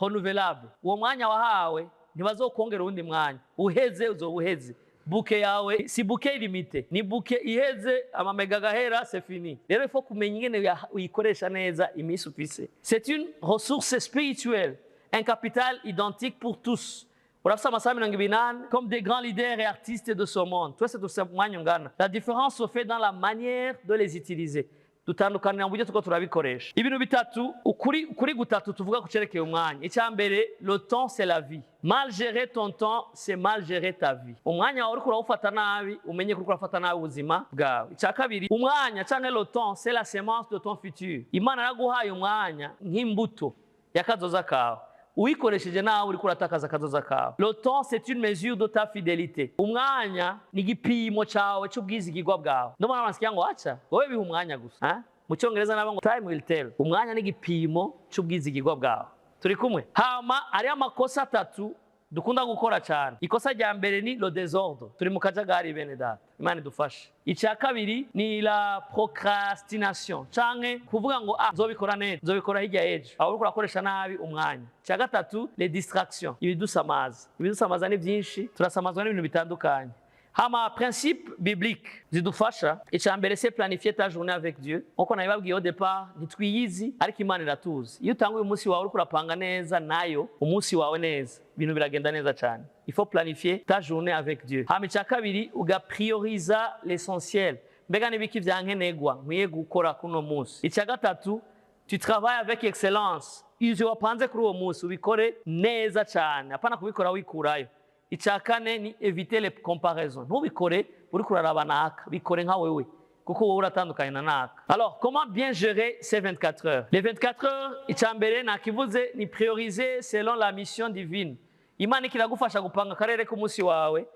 renouvelable. Uwo mwanya wahawe ntibazokongera uwundi mwanya. Uheze uzoba uheze. Bouquet yawe si bouquet illimité, ni bouquet iheze, amamega agahera, c'est fini. Rero il faut kumenya ingene uyikoresha neza iminsi ufise. C'est une ressource spirituelle, un capital identique pour tous. Urafise amasaha 28, comme des grands leaders et artistes de ce monde. Twese dufise umwanya ungana. La différence se fait dans la manière de les utiliser. Dutandukanira mu buryo turiko turabikoresha. Ibintu bitatu, ukuri gutatu tuvuga ku cerekeye umwanya. Icya mbere: le temps, c'est la vie. Mal gérer ton temps, c'est mal gérer ta vie. Umwanya wawe uriko urawufata nabi, umenye ko uriko urafata nabi ubuzima bwawe. Icya kabiri: umwanya canke le temps, c'est la semence de ton futur. Imana yaraguhaye umwanya nk'imbuto y'akazoza kawe. Uyikoresheje nawe, uriko uratakaza akazoza kawe. Le temps, c'est une mesure de ta fidélité. Umwanya ni igipimo cawe c'ubwizigirwa bwawe. Ndio maana wanasikia ngo acha wowe biha umwanya gusa, ha? Mu Cyongereza nabo ngo "time will tell". Umwanya ni igipimo c'ubwizigirwa bwawe. Turi kumwe? Hama hariho amakosa atatu dukunda gukora cyane. Ikosa rya mbere ni le désordre. Turi mu kajagari, bene data, Imana idufashe. Icya kabiri ni la procrastination, canke kuvuga ngo: "Ah, nzobikora neza, nzobikora hirya y'ejo." Aho uriko urakoresha nabi umwanya. Icya gatatu, les distractions, ibidusamaza. Ibidusamaza ni byinshi, turasamazwa n'ibintu bitandukanye. Hama principe biblique zidufasha: icya mbere, c'est planifier ta journée avec Dieu. Nkuko nabibabwiye au départ, ntitwiyizi ariko Imana iratuzi. Iyo utanguye umunsi wawe uriko urapanga neza nayo umunsi wawe neza, ibintu biragenda neza cyane. Il faut planifier ta journée avec Dieu. Hama icya kabiri, ugaprioriza l'essentiel. Mbega n'ibiki vyankenerwa nkwiye gukora kuno munsi? Icya gatatu, tu travailles avec excellence. Ivyo wapanze kuri uwo munsi ubikore neza cyane, apana kubikora wikurayo. Icya kane ni éviter les comparaisons. Ntubikore uriko uraraba naka, bikore nka wewe, kuko wowe uratandukanye na naka. Alors, comment bien gérer ces 24 heures, les 24 heures? Icya mbere nakivuze, ni prioriser selon la mission divine. Imana ikiragufasha gupanga akarere k'umunsi wawe,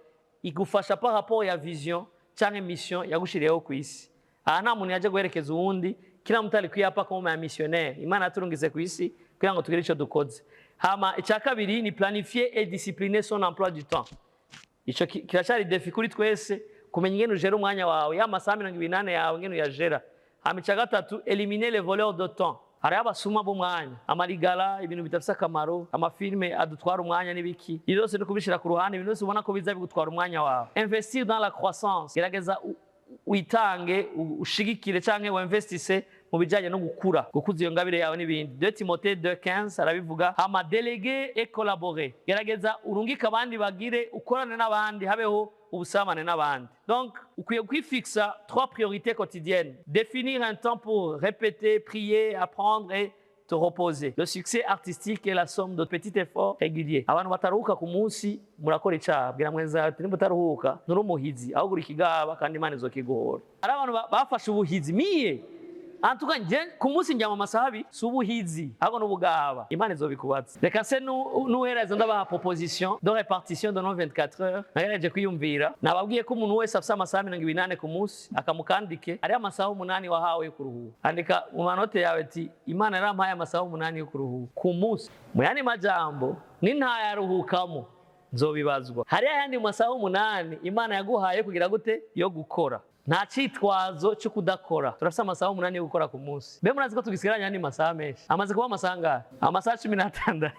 igufasha par rapport ya vision cyangwa mission yagushiriyeho ku isi. Aha nta muntu yaje guherekeza uwundi, kila mtu alikuya hapa kama missionnaire. Imana yaturungize ku isi kugira ngo tugire icyo dukoze. Hama icya kabiri ni planifier et discipliner son emploi du temps. Ico kiracyari défi kuri twese, kumenya ingene ujera umwanya wawe, ya masaha 24 yawe, ingene uyajera. Hama icya gatatu, éliminer les voleurs de temps. Hariho abasuma b'umwanya, amarigara, ibintu bidafise akamaro, amafilme adutwara umwanya n'ibiki. Ibyo byose ni kubishira ku ruhande, ibintu byose ubona ko biza bigutwara umwanya wawe. Investir dans la croissance, gerageza witange, ushigikire canke winvestisse mu bijanye no gukura, gukuza iyo ngabire yawe n'ibindi. 2 Timothée 2:15 arabivuga. Hama déléguer et collaborer, gerageza urungike abandi, bagire ukorane n'abandi, habeho ubusabane n'abandi. Donc ukwiye kwifixa trois priorités quotidiennes: définir un temps pour répéter, prier, apprendre et te reposer. Le succès artistique est la somme de petits efforts réguliers. Abantu bataruhuka ku munsi, murakora icaha. Bwira mwenza ati nimba utaruhuka nturi umuhizi, ahubwo uri ikigaba, kandi Imana izokiguhora. Hari abantu bafashe ubuhizi miye. Antuka nje ku munsi njyama amasaha 2, si ubuhizi ahubwo n'ubugaba, Imana izobikubatsa. Reka se nuhereza ndabaha proposition de répartition de nos 24 heures nagerageje kwiyumvira. Nababwiye ko umuntu wese afise amasaha 24 ku munsi, akamukandike ariyo amasaha 8 wahawe yo kuruhuka. Andika mu manote yawe ati Imana yarampaye amasaha 8 yo kuruhuka ku munsi. Mu yandi majambo, nintayaruhukamo nzobibazwa. Hariyo ayandi masaha 8 Imana yaguhaye kugira gute? Yo gukora. Nta cyitwazo cyo kudakora. Turafise amasaha 8 yo gukora ku munsi. Mbe murazi ko tugisigaranye andi masaha menshi? Amaze kuba amasaha angahe? Amasaha 16.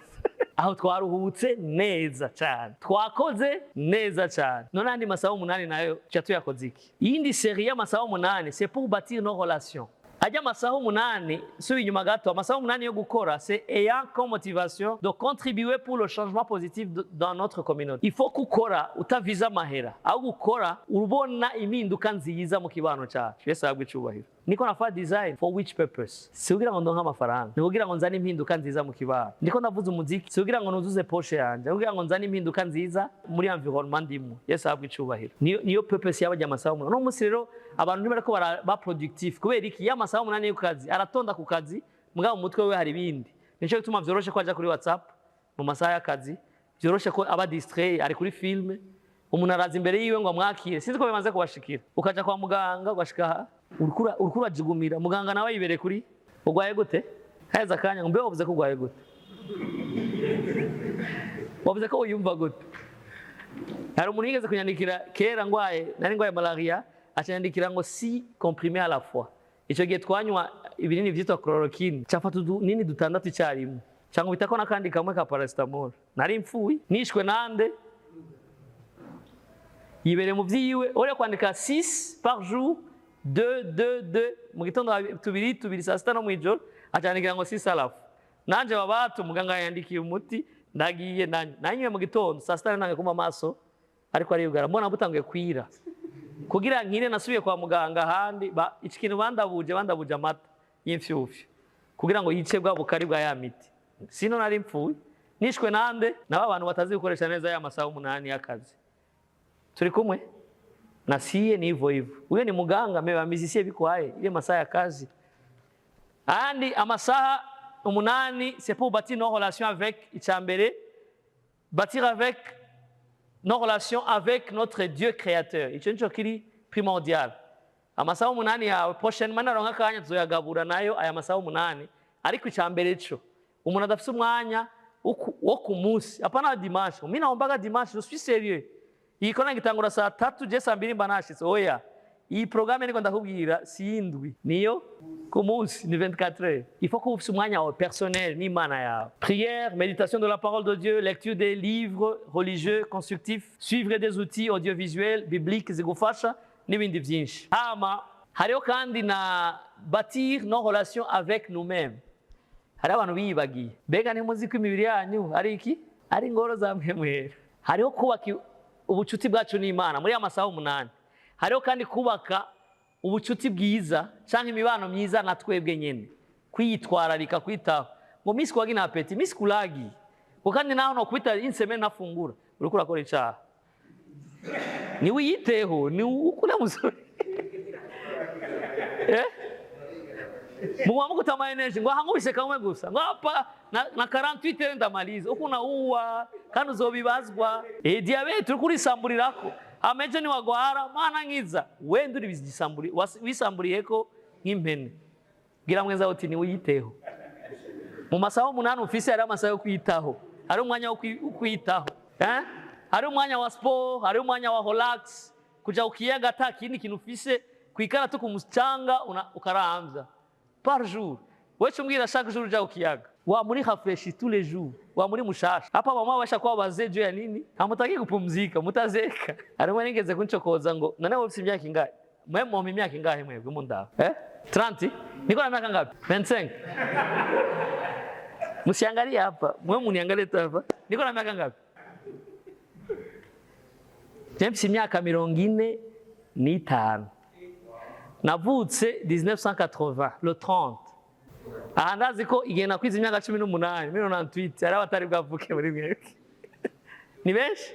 Aho twaruhutse neza cyane, twakoze neza cyane. None andi masaha 8 nayo tuca tuyakoze iki? Iyindi série y'amasaha 8, c'est pour bâtir nos relations. Ajya amasaha 8, subi inyuma gato, amasaha 8 yo gukora, c'est ayant comme motivation de contribuer pour le changement positif dans notre communauté. Il faut gukora utaviza amahera, aho gukora ubona impinduka nziza mu kibano cyacu. Yesu ahabwe icubahiro. Niko nafa design for which purpose? Si kugira ngo ndonke amafaranga, ni kugira ngo nzane impinduka nziza mu kibano. Ndiko ndavuza umuziki, si kugira ngo nuzuze poche yanje, kugira ngo nzane impinduka nziza muri environnement ndimo. Yesu ahabwe icubahiro. Niyo purpose y'abajya amasaha 8. No munsi rero abantu ntibariko ba productif. Kubera iki? Ya masaha 8 yo kazi aratonda ku kazi, mugabo mu mutwe we hari ibindi. Nico gituma vyoroshe ko aja kuri WhatsApp mu masaha y'akazi, vyoroshe ko aba distrait, ari kuri filme. Umuntu araza imbere yiwe ngo amwakire, sinzi ko bimaze kubashikira, ukaja kwa muganga ugashika aha uriko urajugumira, muganga nawe yibereye kuri urwaye gute, haheze akanya ngo mbe wavuze ko urwaye gute, wavuze ko wiyumva gute. Hari umuntu yigeze kunyandikira kera ngwaye, nari ngwaye malaria, acanyandikira ngo six comprimés à la fois. Ico gihe twanywa ibinini vyitwa chloroquine, cafata utunini dutandatu icyarimwe, cyangwa bitako n'akandi kamwe ka paracetamol. Nari mfuye, nishwe nande? Yibereye mu vyiwe. Uriya kwandika 6 par jour, 2 2 2 mu gitondo, tubiri tubiri saa sita no mw'ijoro, acandikira ngo 6 à la fois. Nanje babatu muganga yandikiye umuti, ndagiye nanywe mu gitondo, saa sita nange kuma amaso ariko ariyugara, mbona butanguye kwira. Kugira nkire nasubiye kwa muganga ahandi, iki kintu bandabuje amata y'imfyufyu kugira ngo yice bwa bukari bwa ya miti, sino nari mpfuye. Nishwe nande? Nabo abantu batazi gukoresha neza ya masaha 8 y'akazi. Turi kumwe na siye ni hivyo hivyo. Huyo ni muganga mais ba bikwaye ile masaha ya kazi. Andi amasaha 8, c'est pour bâtir nos relations avec, icambere, bâtir avec nos relations avec notre Dieu créateur. Ico nico kiri primordial. Amasaha 8 yawe, prochainement naronka akanya tuzoyagabura nayo aya masaha 8, ariko icambere co umuntu adafise umwanya wo ku munsi, hapana dimanche. Mimi naombaga dimanche, je suis sérieux. Iyi kona ngitangura saa 3, je saa 2 mba nashitse. Oya, iyi programme niko ndakubwira si indwi, niyo ku munsi, ni 24 heures. Il faut ko ufise umwanya wawe personnel n'Imana yawe: prière, méditation de la parole de Dieu, lecture des livres religieux constructifs, suivre des outils audiovisuels bibliques zigufasha n'ibindi byinshi. Hama hariho kandi na bâtir nos relations avec nous-mêmes. Hari abantu biyibagiye. Mbega ntimuzi ko imibiri yanyu ari iki? Ari ingoro za mwemwera? Hariho kubaka ubucuti bwacu n'Imana muri ya masaha 8. Hariho kandi kubaka ubucuti bwiza cyangwa imibano myiza na twebwe nyene, kwiyitwararika, kwitaho, ngo misi kwagi na appétit, misi kulagi ngo kandi naho no kwita une semaine nafungura, uriko urakora icaha. Ni wiyiteho, ni ukula musore Mungu wangu kutama energy ngo hangubise kamwe gusa ngo hapa na 48 heures ndamaliza uko nauwa, kandi uzobibazwa. Diabete uriko urisamburirako ameje, niwagwara mana nkiza wenda uri bizisamburi wisamburiyeko nk'impene. Bwira mwenza uti ni wiyiteho. Mu masaha 8 ufise, hari amasaha yo kwitaho, hari umwanya wo kwitaho, eh? Hari umwanya wa sport, hari umwanya wa relax, kuja ukiyaga ata kindi kintu ufise, kwikara tu kumucanga ukaramvya par jour. Wewe umbwira chaque jour uja kukiyaga, wa muri rafraîchi tous les jours, wa muri mushasha. Hapa mama washa kuwa wazee juu ya nini? Hamutaki kupumzika, mutazeka. Harimo nigeze kunchokoza ngo none wowe ufite imyaka ingahe? Mwe mwompa imyaka ingahe mwebwe mundaba? 30? Niko na miaka ngapi? 25. Msiangalie hapa, mwe muniangalie tu hapa. Niko na miaka ngapi? James, imyaka 45. Navutse 1980 le 30. Aha ndazi ko igihe nakwize imyaka 18, 1998, hari abatari bwavuke muri mwebwe. Ni benshi?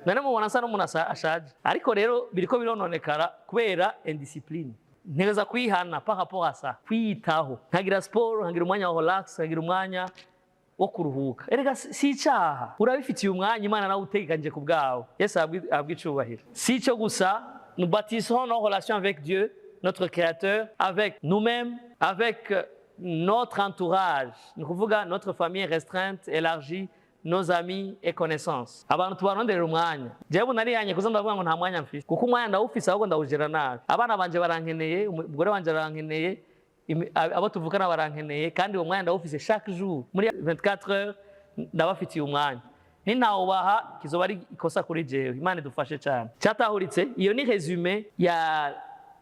None mubona asa n'umuntu ashaje. Ariko rero biriko birononekara kubera indiscipline. Ntegeza kwihana par rapport à ça, kwiyitaho, nkagira sport, nkagira umwanya wa relax, nkagira umwanya wo kuruhuka. Erega si icaha, urabifitiye umwanya, Imana nawe utegekanyije ku bwawe. Yesu ahabwe icubahiro. Si ico gusa, nous bâtissons nos relations avec Dieu, notre Créateur, avec nous-mêmes, avec notre entourage, ni ukuvuga notre famille restreinte, élargie, nos amis et connaissances. Abantu tubaronderera umwanya. Jewe narihanye kuza ndavuga ngo nta mwanya mfise, kuko umwanya ndawufise, ahubwo ndawujera nabi. Abana banje barankeneye, umugore wanje arankeneye, abo tuvukana barankeneye, kandi uwo mwanya ndawufise chaque jour muri 24 heures, ndabafitiye umwanya. Nintawubaha kizoba ari ikosa kuri jewe. Imana idufashe cyane. Cyatahuritse? Iyo ni résumé ya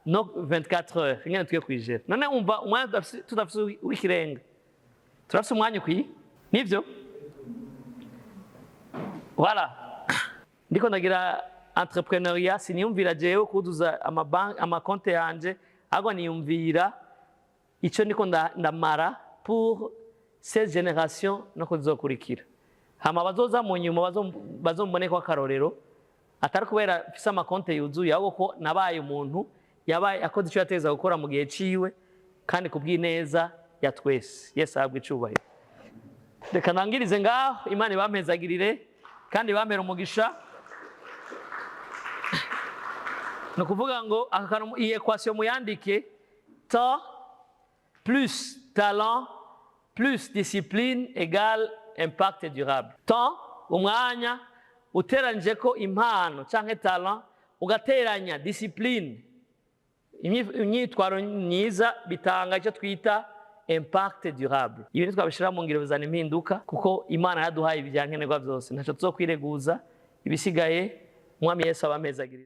nos 24 heures ingene tugiye kwijera. None umva, umwanya tudafise w'ikirenga, turafise umwanya ukwiye, nivyo? Voilà, ndiko ndagira entrepreneuriat, siniyumvira jewe kuzuza amabanki amakonte yanje, ahubwo niyumvira icyo ndiko ndamara pour cette génération no kuzokurikira. Hama bazoza mu nyuma bazombone ko akarorero, atari kubera mfise amakonte yuzuye, ahubwo ko nabaye umuntu yabaye akoze icyo yateza gukora mu gihe ciwe kandi kubw'ineza ya twese. Yesu ahabwe icubahiro. Reka nangirize ngaho. Imana ibampezagirire kandi ibampere umugisha. Ni ukuvuga ngo aka kantu, iyi équation muyandike: temps plus talent plus discipline égale impact durable. Temps, umwanya, uteranije ko impano canke talent, ugateranya discipline, imyitwaro myiza, bitanga icyo twita impact durable. Ibi ntitwabishira mu ngiro bizana impinduka, kuko Imana yaduhaye ibyankenerwa byose, ntacyo tuzokwireguza. Ibisigaye, Umwami Yesu abamezagirira.